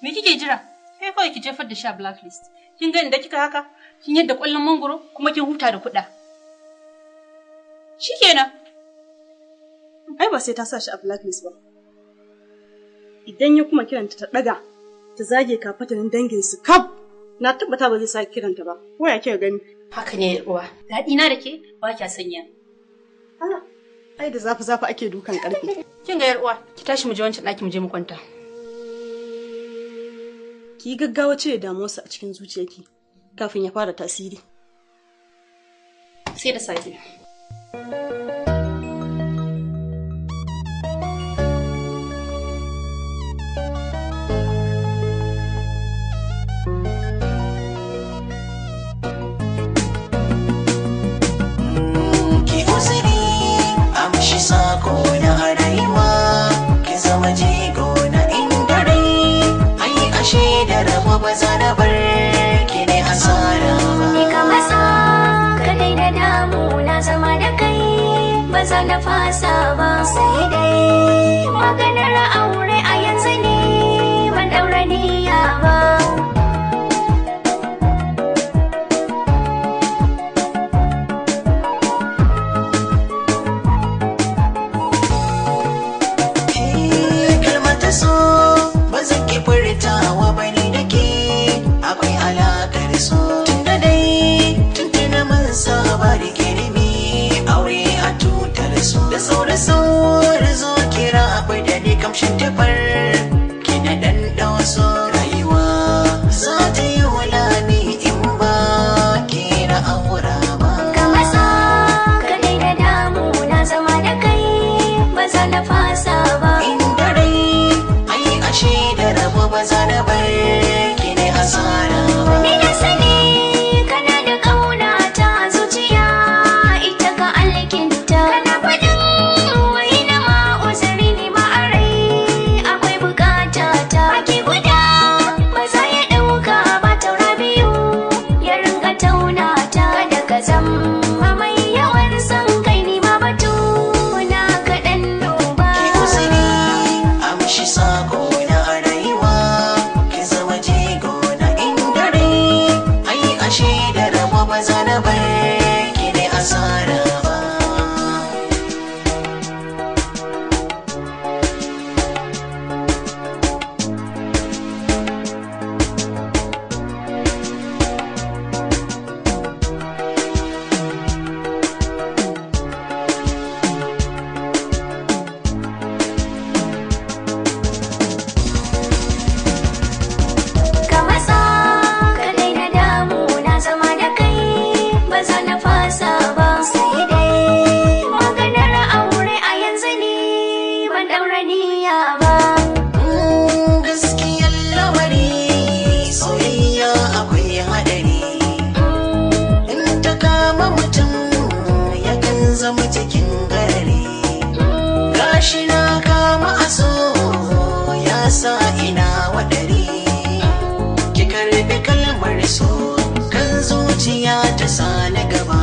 me kike jira? Kai kawai ki jefar da shi a blacklist. Kin ga inda kika haka? Kin yadda ƙwallon mangoro kuma kin huta da kuɗa. Shikenan. Ai ba sai ta sa shi a blacklist ba. Idan ya kuma kiranta ta daga, ta zage kafatanin dangin su kaf. Na tabbata ba zai sake kiranta ba. Ko ya kika gani? Haka ne uwa. Daɗi na da ke ba kya sanya. Ai da zafi zafi ake dukan karfe. Kin ga yar uwa, ki tashi mu je wancan ɗaki mu je mu kwanta. Ki yi gaggawa cire damuwarsa a cikin zuciyarki kafin ya fara tasiri. Sai da safe. Ki uzuri amshi sako na rayuwa ki zama jigo na inda rai ai ashe da rabo ba za na bar ki ne asara ba. Ni ka matsa ka daina damu na zama da kai ba za na fasa ba sai dai maganar aure a yanzu ne ban daura niyya ba. Kalmar ta so ba zan ki furtawa ba ni da ke akwai alakar so tunda dai tuntuna mun saba da girmi aure a tutar so da sauri sauri zo kira abu da ni kamshin tafar ki na dan so rayuwa za ta yi wulani in ba ki na aura ba. Ka matsa ka daina damu na zama da kai ba za na fasa ba. Inda rai ai ashe da rabo ba za na bar ki ne asara ba. Ni na sani kana da ƙauna ta zuciya ita ka alkinta. Kana faɗin wai na ma uzuri ni ma a rai akwai bukata ta. Baki guda ba za ya ɗauka ba taura biyu ya ringa tauna ta. Kada ka zama mai yawan son kai ni ma batu na kaɗan duba. Ki uzuri amshi sako na rayuwa ki zama jigo na inda rai ai ashe da rabo ba za na bar ki ne asara ba. Ka matsa ka daina damu na zama da kai ba za na fasa ba sai dai maganar aure a yanzu ne ban daura niyya ba. Gaskiyar lamari soyayya akwai haɗari in ta kama mutum yakan zama cikin garari gashi na kama aso ya sa ina waɗari ki karbi kalmar so kan zuciya ta sa ni gaba.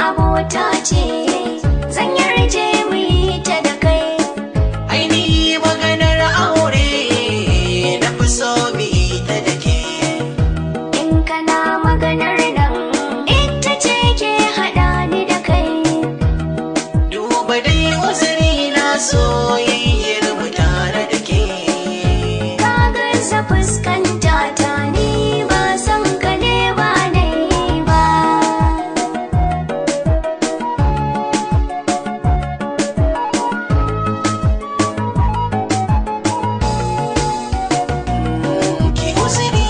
Abota ce zan yarje mu yi ta da kai. Ainihi maganar aure na fi so mu yi ta da ke. In kana maganar nan ita ce ke haɗa ni da kai. Duba dai uzuri na soyayyar mu tare da ke. Ka gaza fuskanta ta ni ba san ka ne ba dai ba. Ki uzuri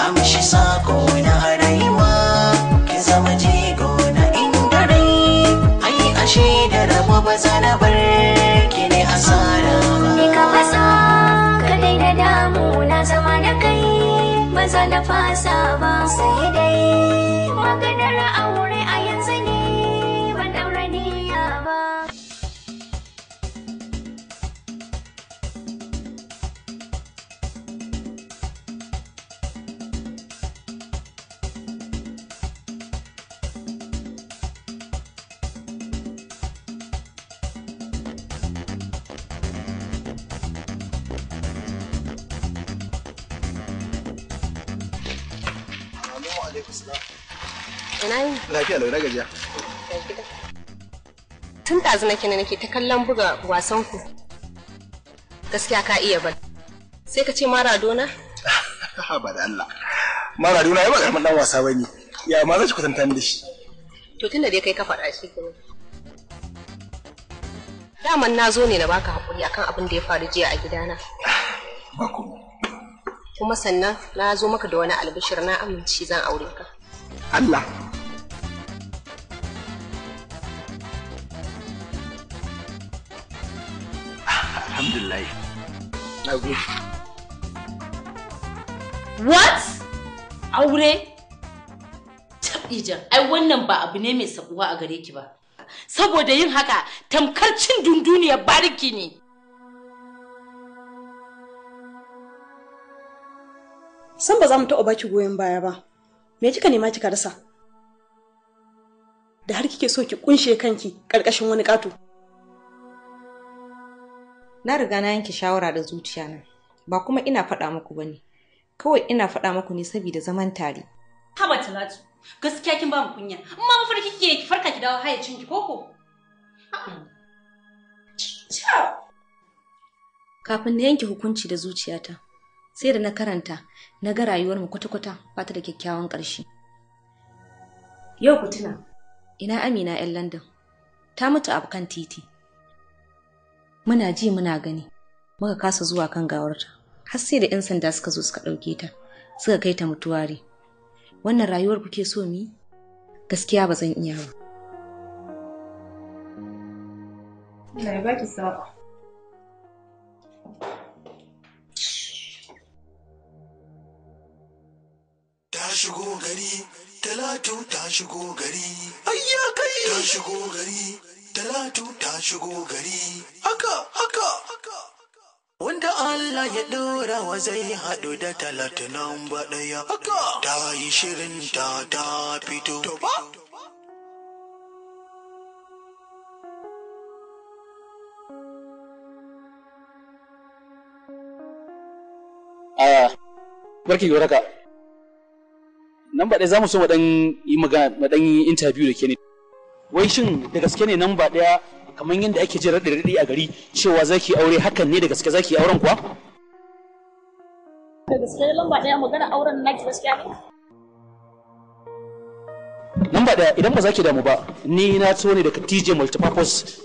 amshi sako na rayuwa ki zama jigo na inda rai ai ashe da rabo ba za na bar ki ne asara ba. Ni ka matsa ka daina damu na zama da kai ba za na fasa ba sai dai maganar aure a yanzu ne ban daura niyya ba. Alaikum salam. Ina yi? Lafiya lau, na gajiya. Tun ɗazu nake na nake ta kallon buga wasan ku. Gaskiya ka iya bal. Sai ka ce Maradona? Ba da Allah. Maradona ya ba karamin dan wasa bane. Ya ma za ki kwatanta ni da shi? To tunda dai kai ka faɗa shi kenan. Daman na zo ne na baka haƙuri akan abin da ya faru jiya a gidana. Ba komai. Kuma sannan na zo maka da wani albishir, na amince zan aure ka. Allah. Alhamdulillah. Na gode. What? Aure? Tab'ijan, ai wannan ba abu ne mai sabuwa a gare ki ba. Saboda yin haka tamkar cin dunduniyar bariki ne. San ba za mu taɓa baki goyon baya ba. Me kika nema kika rasa? Da har kike so ki kunshe kanki ƙarƙashin wani ƙato. Na riga na yanke shawara da zuciya na. Ba kuma ina faɗa muku bane. Kawai ina faɗa muku ne saboda zaman tare. Haba Talatu, gaskiya kin ba mu kunya. In ma mafarki kike ki farka ki dawo hayyacin ki koko? Kafin na yanke hukunci da zuciyata, sai da na karanta na ga rayuwar mu kwata-kwata ba ta da kyakkyawan ƙarshe. Yau ku tuna, ina Amina 'yan London, ta mutu a kan titi. Muna ji muna gani, muka kasa zuwa kan gawarta, har sai da 'yan sanda suka zo suka ɗauke ta, suka kai ta mutuwari. Wannan rayuwar kuke so mi? Gaskiya ba zan iya ba. Allah ya baki sa'a. Ta shigo gari, Talatu ta shigo gari. Ayya kai! Ta shigo gari, Talatu ta shigo gari. Haka, haka, haka. Wanda Allah ya ɗora wa zai haɗu da Talatu nan ba ɗaya. Haka! Ta yi shirin ta ta fito. To ba? A barki da warhaka. Nan ba ɗaya za mu so mu ɗan yi magana, mu ɗan yi interview da ke ne. Wai shin da gaske ne nan ba ɗaya kamar yadda ake jin raɗe-raɗe a gari cewa za ki aure, hakan ne da gaske za ki auren kuwa? Da gaske lamba ɗaya magana auren naki gaskiya ne? Nan ba ɗaya idan ba za ki damu ba, ni na so ne daga TJ Multipurpose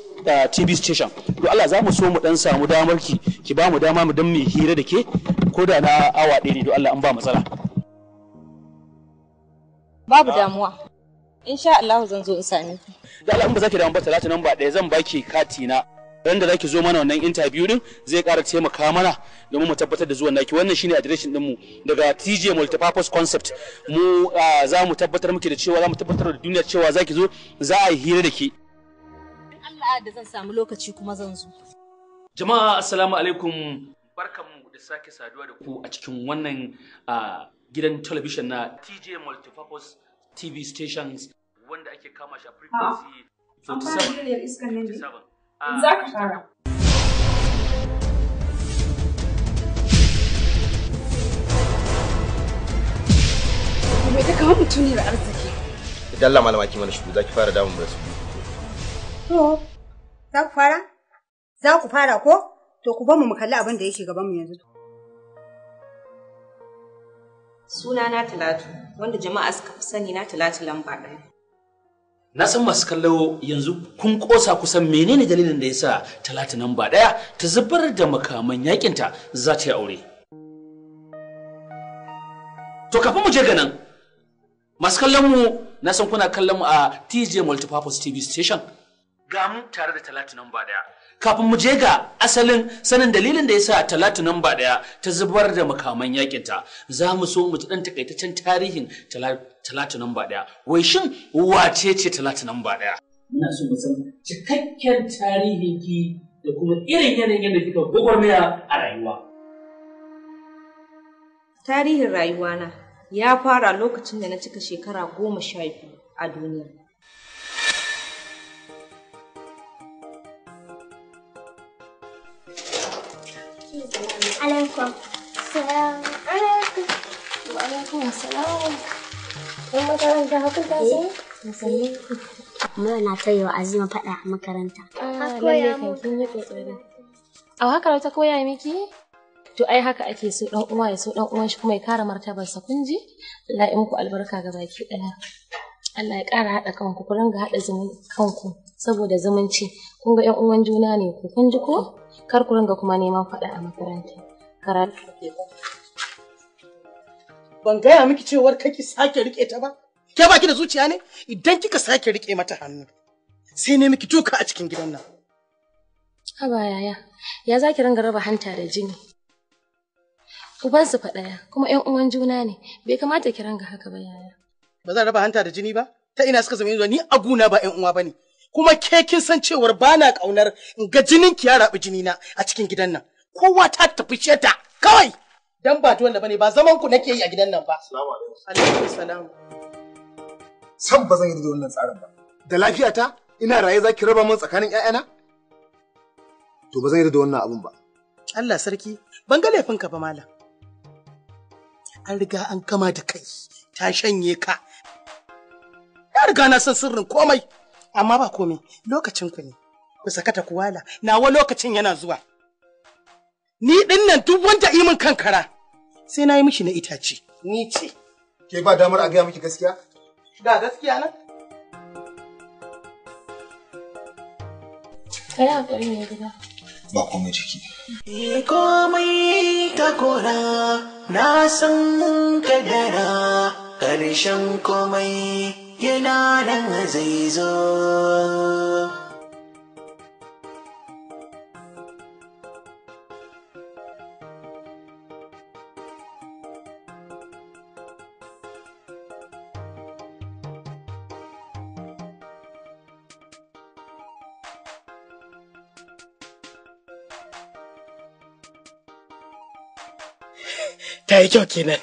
TV station. To Allah za mu so mu ɗan samu damar ki, ki ba mu dama mu dan mu hira da ke ko da na awa ɗaya ne, don Allah an ba matsala. Babu damuwa. Insha Allah zan zo in same ku. Da Allah in ba za ki damu ba Talatu nan ba ɗaya zan baki kati na. Ran da zaki zo mana wannan interview din zai ƙara taimaka mana domin mu tabbatar da zuwan naki. Wannan shine adireshin ɗinmu daga TJ Multipurpose Concept. Mu za mu tabbatar muke da cewa za mu tabbatar da duniya cewa zaki zo, za a yi hira da ke. Allah da zan samu lokaci kuma zan zo. Jama'a assalamu alaikum, barkanmu da sake saduwa da ku a cikin wannan gidan talabijin na TJ Multipurpose TV stations wanda ake kama shi a frequency An fara duniyar iskan nan ne? 47. Za ka fara. Me ta kawo mutuniyar arziki? Idan Allah malama ki mana shiru, za ki fara damun mu da su. To, za ku fara? Za ku fara ko? To ku bar mu mu kalli abin da yake gaban mu yanzu. Sunana Talatu, wanda jama'a suka fi sani na Talatu lamba ɗaya. Na san masu kallo yanzu kun kosa kusan menene dalilin da yasa Talatu namba ɗaya ta zubar da makaman yakinta za ta yi aure. To kafin mu je ga nan, masu kallon mu na san kuna kallon mu a TJ Multipurpose TV station. Ga mu tare da Talatu namba ɗaya. Kafin mu je ga asalin sanin dalilin da yasa Talatu namba ɗaya ta zubar da makaman yakinta, za mu so mu ji ɗan takaitaccen tarihin Talatu namba ɗaya. Wai shin wace ce Talatu namba ɗaya? Muna so mu san cikakken tarihin ki da kuma irin yanayin yadda kika gwagwarmaya a rayuwa. Tarihin rayuwana ya fara lokacin da na cika shekara 12 a duniya. Alaikum. Salam alaikum. Wa alaikum salam. Ɗan makaranta hakun ta sani? Mura na ta yi wa Azima faɗa a makaranta. Ah, lalle kan kin yi kokari. A haka ta koya miki? To ai haka ake so dan uwa ya so dan uwan shi kuma ya kare martabarsa kun ji? Allah ya muku albarka ga baki ɗaya. Allah ya ƙara haɗa kanku ku ringa haɗa kanku saboda zumunci. Kun ga ƴan uwan juna ne ku kun ji ko? Kar ku ringa kuma neman faɗa a makaranta. Karatu. Ban gaya miki cewar kake sake rike ta ba? Ke baki da zuciya ne? Idan kika sake rike mata hannu, sai ne miki duka a cikin gidan nan. Haba yaya, ya za ki ringa raba hanta da jini? Ubansu fa ɗaya, kuma ƴan uwan juna ne, bai kamata ki ringa haka ba yaya. Ba zan raba hanta da jini ba? Ta ina suka zama yanzu ni a guna ba ƴan uwa bane. Kuma ke kin san cewar ba na ƙaunar in ga jinin ki ya raɓi jini na a cikin gidan nan. Kowa ta tafi sheta kawai. Dan ba dole bane ba zaman ku nake yi a gidan nan ba. Assalamu alaikum. Alaikum salam. San ba zan yi da wannan tsarin ba. Da lafiyata ina raye za ki raba min tsakanin ƴaƴana? To ba zan yi da wannan abun ba. Allah sarki, ban ga laifinka ba malam. An riga an gama da kai, ta shanye ka. Na riga na san sirrin komai, amma ba komai, lokacin ku ne. Ku sakata ku wala, nawa lokacin yana zuwa. Ni din nan duk wanda yi min kankara, sai na yi mishi na itace, ni ce. Ke ba damar a gaya miki gaskiya? Ga gaskiya nan? Kai hakuri ne gida. Ba komai ciki. Komai ta kora na san kadara ƙarshen komai yana nan zai zo. Ta yi kyau kenan.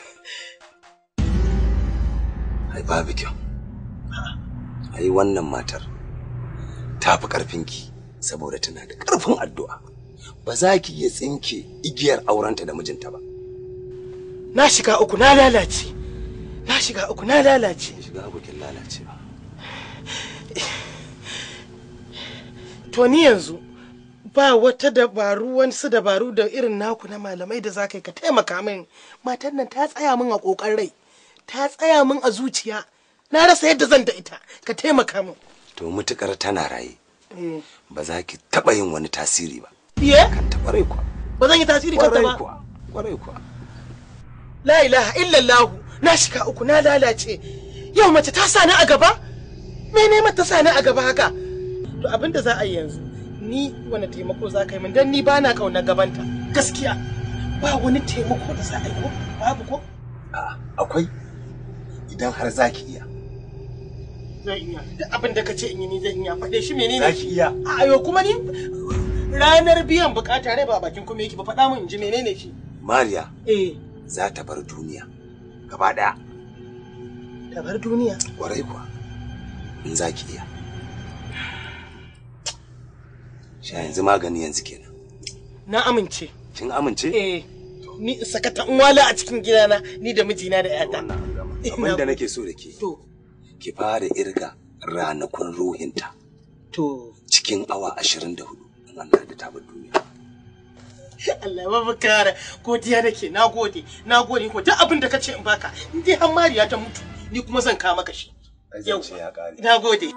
Ai babu kyau. Ai wannan matar ta fi ƙarfinki saboda tana da ƙarfin addu'a. Ba za ki iya tsinke igiyar aurenta da mijinta ba. Na shiga uku na lalace. Na shiga uku na lalace. Shiga uku kin lalace ba. To ni yanzu ba wata dabaru wasu dabaru da irin naku na malamai da za ka yi ka taimaka min. Matan nan ta tsaya min a ƙoƙar rai, ta tsaya min a zuciya. Na rasa yadda zan da ita, ka taimaka min. To mutukar tana raye ba za ki taɓa yin wani tasiri ba. Iye? Kan ta ƙwarai kuwa. Ba zan yi tasiri kanta ba. Ƙwarai kuwa. Ƙwarai kuwa. La ilaha illallah na shiga uku na lalace. Yau mace ta sa ni a gaba? Mene mata sa ni a gaba haka? To abin da za a yi yanzu ni wani taimako za ka yi min dan ni ba na ƙaunar gabanta. Gaskiya ba wani taimako da za a yi ko babu ko? A'a akwai idan har za ki iya. Zan iya duk abin da ka ce in yi ni zan iya faɗe shi menene? Za ki iya. Ayo kuma ni ranar biyan bukata rai ba bakin kuma yake ba faɗa min in ji menene shi. Mariya. Eh. Za ta bar duniya gaba ɗaya. Ta bar duniya? Ƙwarai kuwa. In za ki iya. Sha yanzu magani yanzu kenan. Na amince. Kin amince? Eh. Ni in sakata in wala a cikin gidana ni da mijina da ƴata. Abin da nake so da ke. To. Ki fara irga ranakun ruhinta. To. Cikin awa 24 in Allah da ta bar duniya. Allah ya babu kara godiya nake na gode na gode ko duk abin da kace in baka in dai har Mariya ta mutu ni kuma zan kawo maka shi. Yau ya kare. Na gode.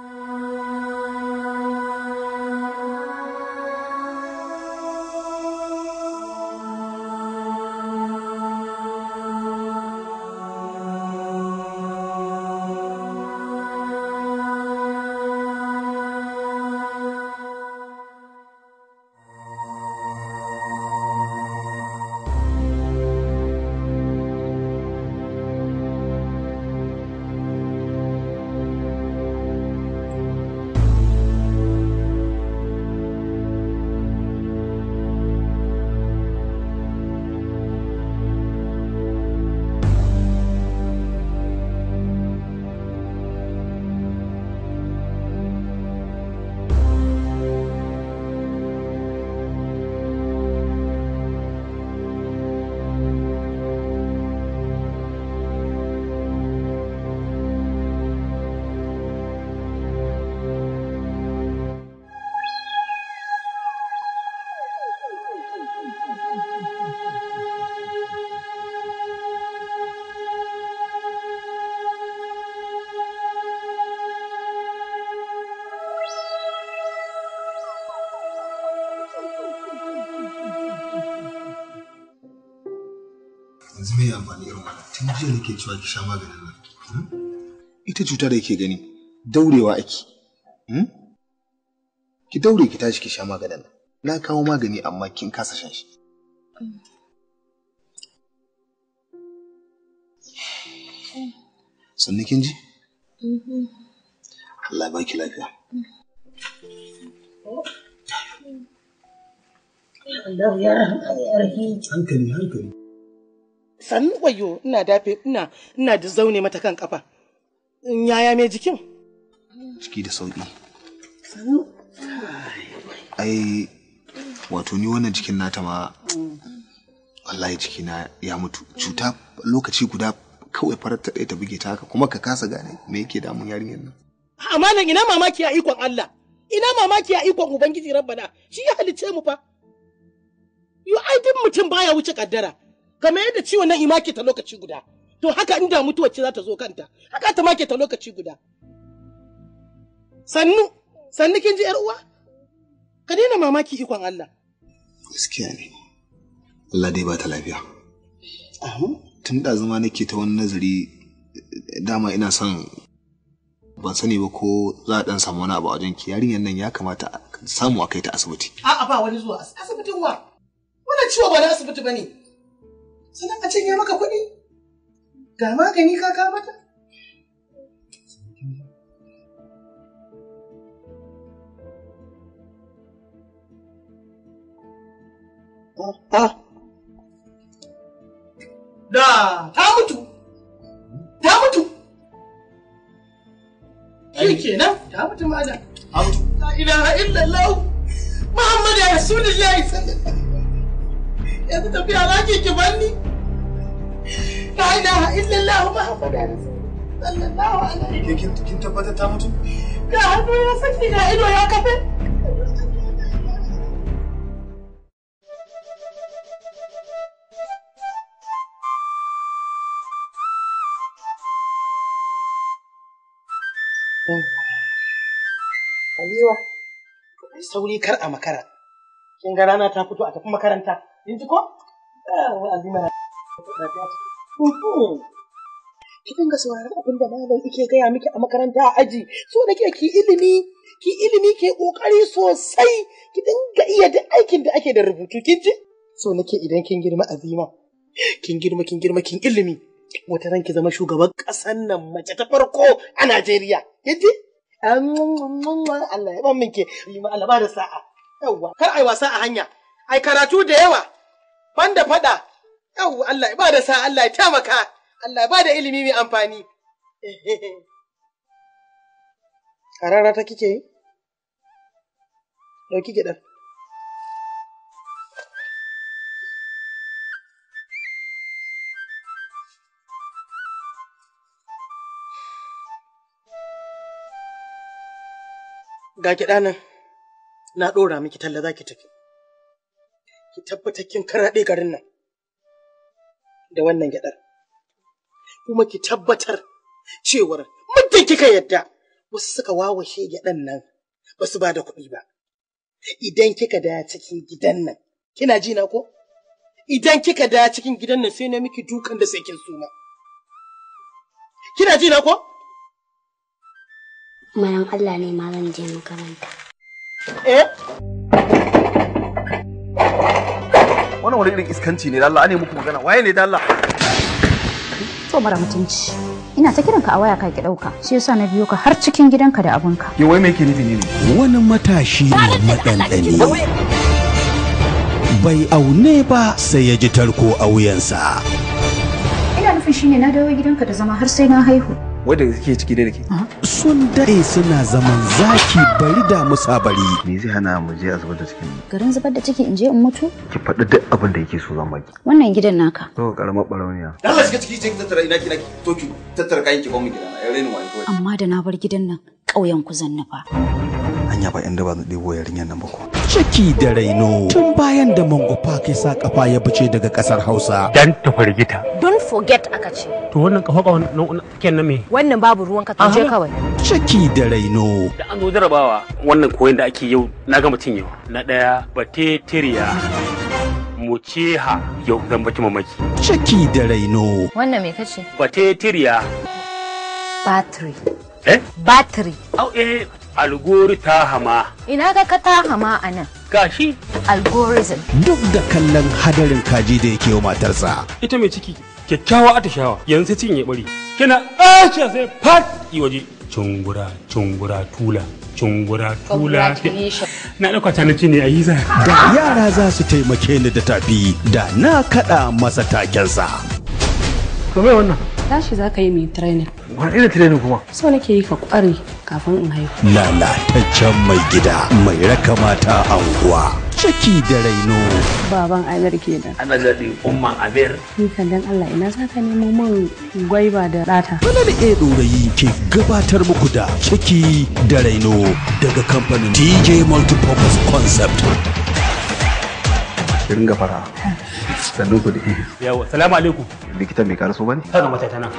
Tun jiya nake cewa ki sha maganin nan. Ita cuta da yake gani daurewa ake. Ki daure ki tashi ki sha maganin nan. Na kawo magani amma kin kasa shan shi. Sannu kin ji? Allah ya baki lafiya. Allah ya rahim. Hankali hankali. Sannu wayo ina dafe ina da zaune mata kan kafa. Yaya mai jikin? Ciki da sauki. Sannu. Ai wato ni wannan jikin nata ma wallahi jikina ya mutu. Cuta lokaci guda kawai farar ta ɗaya ta buge ta haka kuma ka kasa gane me yake damun yarinyar nan. Amma nan ina mamaki a ikon Allah. Ina mamaki a ikon Ubangiji Rabbana. Shi ya halicce mu fa. Yo ai duk mutum baya wuce kaddara. Kamar yadda ciwon nan imake ta lokaci guda. To haka inda mutuwar ce za ta zo kanta. Haka ta make ta lokaci guda. Sannu, sannu kin ji yar uwa? Ka daina mamaki ikon Allah. Gaskiya ne. Allah dai ba ta lafiya. Tun da zama nake ta wani nazari dama ina son ban sani ba ko za a dan samu wani abu a wajen ki yarinyar nan ya kamata a samu a kai ta asibiti. A'a ba wani zuwa asibitin wa. Wannan ciwo ba na asibiti bane. Sannan a cinye maka kuɗi. Ga magani ka kawo mata. Da ta mutu. Ta mutu. Shi kenan ta mutu malam. Ta mutu. La ilaha illallah. Muhammadu Rasulullahi sallallahu alaihi wasallam. Yanzu tafiya za ki ki banni. La ilaha illallah Muhammadu Rasulullahi sallallahu alaihi. Kin tabbatar ta mutu? Ga hannu ya saki ga ido ya kafe. Aliwa, ai sauri kar a makara. Kin ga rana ta fito a tafi makaranta. Kin ji ko? Azima na Ki dinga sauraron abin da malam yake gaya miki a makaranta a aji. So nake ki ilimi, ki ilimi ke kokari sosai. Ki dinga iya duk aikin da ake da rubutu, kin ji? So nake idan kin girma Azima, kin girma kin girma kin ilimi. Wata ran ki zama shugaban ƙasar nan mace ta farko a Najeriya. Kin ji? Allah ya ban minke, Allah ba da sa'a. Yawwa, kar ai wasa a hanya. Ai karatu da yawa. Banda fada. Yawwa, Allah ya ba da sa'a, Allah ya taimaka. Allah ya ba da ilimi mai amfani. Karara ta kike yi? Dauki gidan. Ga kiɗa nan, na ɗora miki talla za ki tafi. Ki tabbatar kin karaɗe garin nan da wannan gyaɗar. Kuma ki tabbatar cewar muddin kika yadda wasu suka wawashe gyaɗan nan ba su ba da kuɗi ba. Idan kika da cikin gidan nan, kina ji na ko? Idan kika da cikin gidan nan sai na miki dukan da sai kin suma. Kina ji na ko? Maran Allah ne ma zan je makaranta. Eh? Wannan wani irin iskanci ne da Allah, ane muku magana. Waye ne da Allah? To mara mutunci. Ina ta kiranka a waya ka ki dauka. Shi yasa na biyo ka har cikin gidanka da abunka. Yo wai me yake nufi ne? Wani matashi ne maɗanɗani. Bai aune ba sai ya ji tarko a wuyansa. Ina nufin shine na dawo gidanka da zama har sai na haihu. Wadda kake ciki dai da ke. Sun daɗe suna zaman zaki bari da musa bari. Me zai hana mu je a zubar da cikin? Garin zubar da ciki in je in mutu? Ki faɗi duk abin da yake so zan baki. Wannan gidan naka. To karamar barauniya. Allah shiga ciki je ki tattara ina ki naki to ki tattara kayan ki ba mu gidana. Ya raini wani kawai. Amma da na bar gidan nan ƙauyen ku zan nufa. Anya ba inda ba zan ɗebo yarinyar nan ba ko. Ciki da raino tun bayan da Mango Park ya sa kafa ya fice daga ƙasar Hausa. Dan ta firgita. Don't forget aka ce. To wannan kafa kafa kenan me? Wannan babu ruwan ka je kawai. Ciki da raino. Da an zo jarabawa wannan koyon da ake yau na gama cinyewa. Na ɗaya bateteriya. Muciha yau zan baki mamaki. Ciki da raino. Wannan me kace? Batetiriya. Battery. Eh? Battery. Au eh algori ta hama. Ina ga ka ta hama anan. Gashi. Algorithm. Duk da kallon hadarin kaji da yake wa matarsa. Ita mai ciki kyakkyawa atishawa yanzu sai cikin ya bari. Kina ace sai fat yi waje. Cungura cungura tula. Cungura tula. Na ɗauka ta nace ne a yi za. Da yara za su taimake ni da tafi da na kaɗa masa takensa. To me wannan? Tashi za ka yi mai training. Wani irin training kuma? So nake yi ka ƙware kafin in haihu. Lalataccen mai gida mai raka mata anguwa. Ciki da raino. Baban Amir kenan. Ana zaɗi umman Amir. Ni kan dan Allah ina za ka nemo min gwaiba da ɗata. Falal A Ɗorayi ke gabatar muku da Ciki da Raino daga kamfanin TJ Multipurpose Concept. Ringa fara. Sannu ku dai. Yawa, salamu alaikum. Likita mai karaso bane? Kaga mata tana.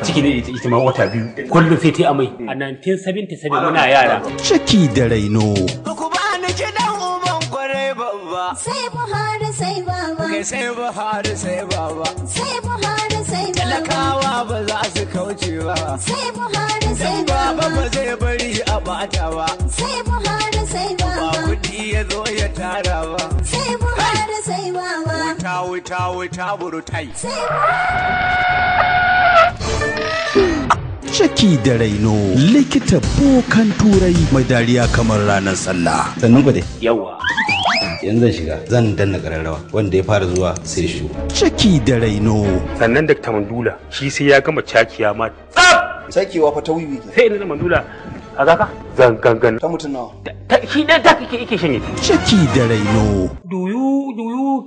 Ciki ne ita ma wata biyu. Kullum sai ta amai. A 1977 muna yara. Ciki da raino. Ku ba ni kiɗan uban kwarai babba. Sai Buhari sai baba. Kai sai Buhari sai baba. Sai Buhari sai baba. Talakawa ba za su kauce ba. Sai Buhari sai baba. baba. Ba zai bari a bata ba. Sai Buhari sai Ba baba. kuɗi ya zo ya tara ba. Sai Buhari sai baba. Wuta wuta wuta burutai. Sai Ciki da raino likita bokan turai mai dariya kamar ranar sallah. Sannan ku dai. Yawa. Yanzu zan shiga zan danna kararrawa wanda ya fara zuwa sai shi. Ciki da raino. Sannan Dr. Mandula shi sai ya gama cakiya ma tsaf. Sakewa fa ta wiwi ke. Sai ina Mandula a zaka zangangan. Ta mutum nawa? Shi ɗaya ta kake yake shanye. Ciki da raino. Do you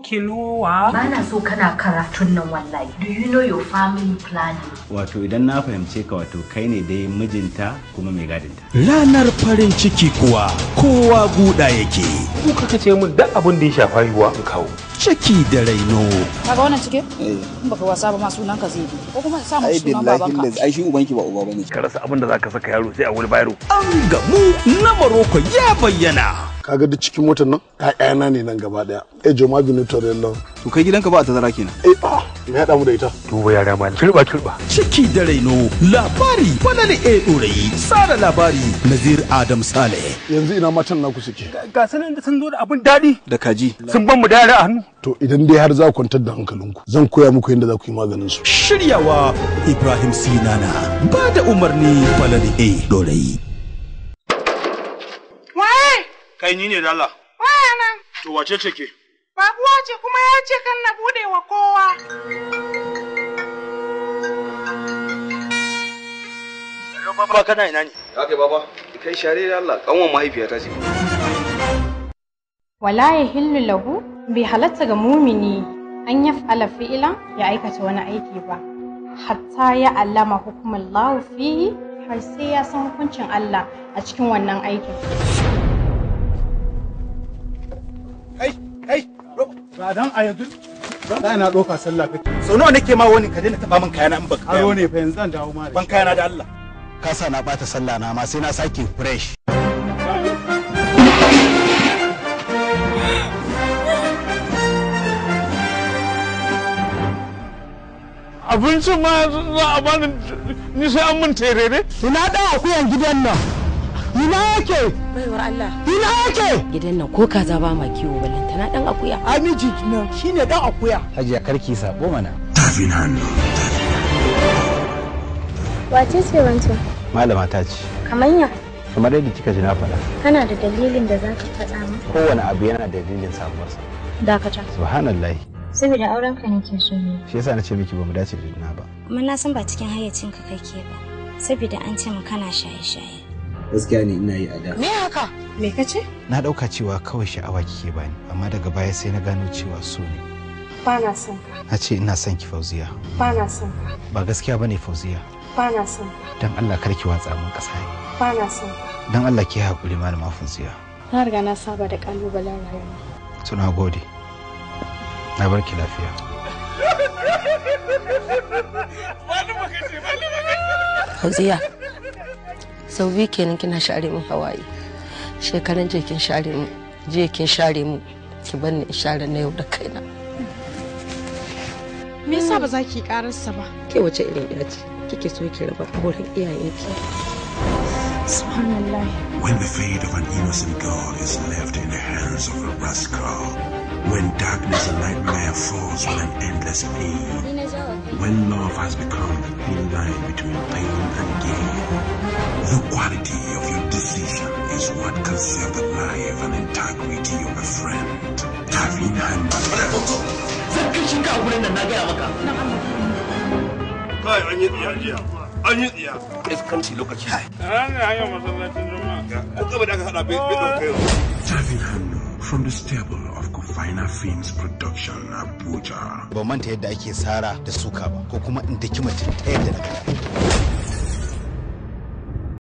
kinowa? Ba na so kana karatun nan wallahi. Do you know your family planning? Wato idan na fahimce ka wato kai ne dai mijinta kuma mai gadinta. Ranar farin ciki kuwa kowa guda yake. Ku kaka ce min duk abin da ya shafa haihuwa in kawo. Ciki da raino. Kaga wannan cikin? In baka wasa ba ma sunan ka zai bi. Ko kuma sa mu Ai sunan billahi babanka. lazi ai shi ubanki ba uba bane. Ka rasa abin da zaka saka yaro sai a wani bayro. An gamu na Maroko ya bayyana. Kaga duk cikin motar nan ƴaƴana ne nan gaba daya. Eh Joma Binu Torello. To kai gidanka ba a tazara kenan. Eh ah me haɗa mu da ita? Duba yara ma kirba kirba. Ciki da raino labari Falal A Ɗorayi tsara labari Nazir Adam Saleh. Yanzu ina matan naku suke. Ga sanan da sun zo da abin daɗi. Da kaji. Sun ban mu da yara a hannu. To idan dai har za ku kwantar da hankalinku zan koya muku yadda za ku yi maganin su. Shiryawa Ibrahim Sinana ba da umarni Falal A Ɗorayi. Waye? Kai ni ne da Allah. Waya nan. To wace ce ke? Babuwa ce kuma ya ce kan na bude wa kowa. Baba kana ina ne? Ya kai baba. Kai share da Allah kanwan mahaifiyata ce. Wala yahillu lahu bai halatta ga mumini an yaf'ala fi'ila ya aikata wani aiki ba hatta ya allama hukumar lahu fihi har sai ya san hukuncin Allah a cikin wannan aikin. Kai kai ba dan a yanzu da ina doka sallah kake. Sau nawa nake ma wani ka daina taba min kayana in baka. Aro ne fa yanzu zan dawo ma da Ban kayana da Allah. Ka sa na bata sallah na ma sai na sake fresh. Abincin ma za a bani ni sai an mun terere. Ina dan akuyan gidan nan? Ina yake? Baiwar Allah. Ina yake? Gidan nan ko kaza ba ma kiwo ballantana dan akuya. Ai miji nan shine dan akuya. Hajiya karki sabo mana. Tafin hannu. Wace ce wancan? Malama ta ce Kamanya, kamar yadda kika ji na faɗa kana da dalilin da za ka faɗa min? kowane abu yana da dalilin samuwarsa. Dakata. Subhanallahi. Saboda auren ka nake so ne. Shi yasa na ce miki bamu dace da juna ba. Kuma na san ba cikin hayyacinka kake ba. Saboda an ce mu kana shaye-shaye. Gaskiya ne ina yi a da. Me haka? Me kace? Na ɗauka cewa kawai sha'awa kike bani amma daga baya sai na gano cewa so ne. Ba na son ka. Na ce ina son ki Fauziya. Ba na son ka. Ba gaskiya bane Fauziya. Ba na son ka. Dan Allah kar ki watsa min ƙasa. Ba na son ka. Dan Allah ki haƙuri malama Fauziya. Na riga na saba da kalubalen rayuwa. To na gode. Na bar ki lafiya. Fauziya, sau biyu kenan kina share min hawaye. Shekaran jiya kin share mu, jiya kin share mu. Ki bar ni in share na yau da kaina. Me yasa ba za ki kararsa ba? Ke wace irin ya ce? Kike so ki raba auren iyayenki? Subhanallah. When the fate of an innocent girl is left in the hands of a rascal, when darkness and nightmare falls with an endless pain, when love has become the thin line between pain and gain, the quality of your decision is what can save the life and integrity of a friend. Tafin Hannu. Zan kashe ka a gurin nan, na gaya maka. Kai, an yi tsiya jiya. An yi tsiya. Iskanci lokaci. Ranar hanyar masallacin Juma'a. Ko gaba da aka hada bai dauka yau. Tafin Hannu from the stable of Kofaina Films Production, Abuja. Ban manta yadda ake sara da suka ba, ko kuma in daki mutum ta yadda na gada.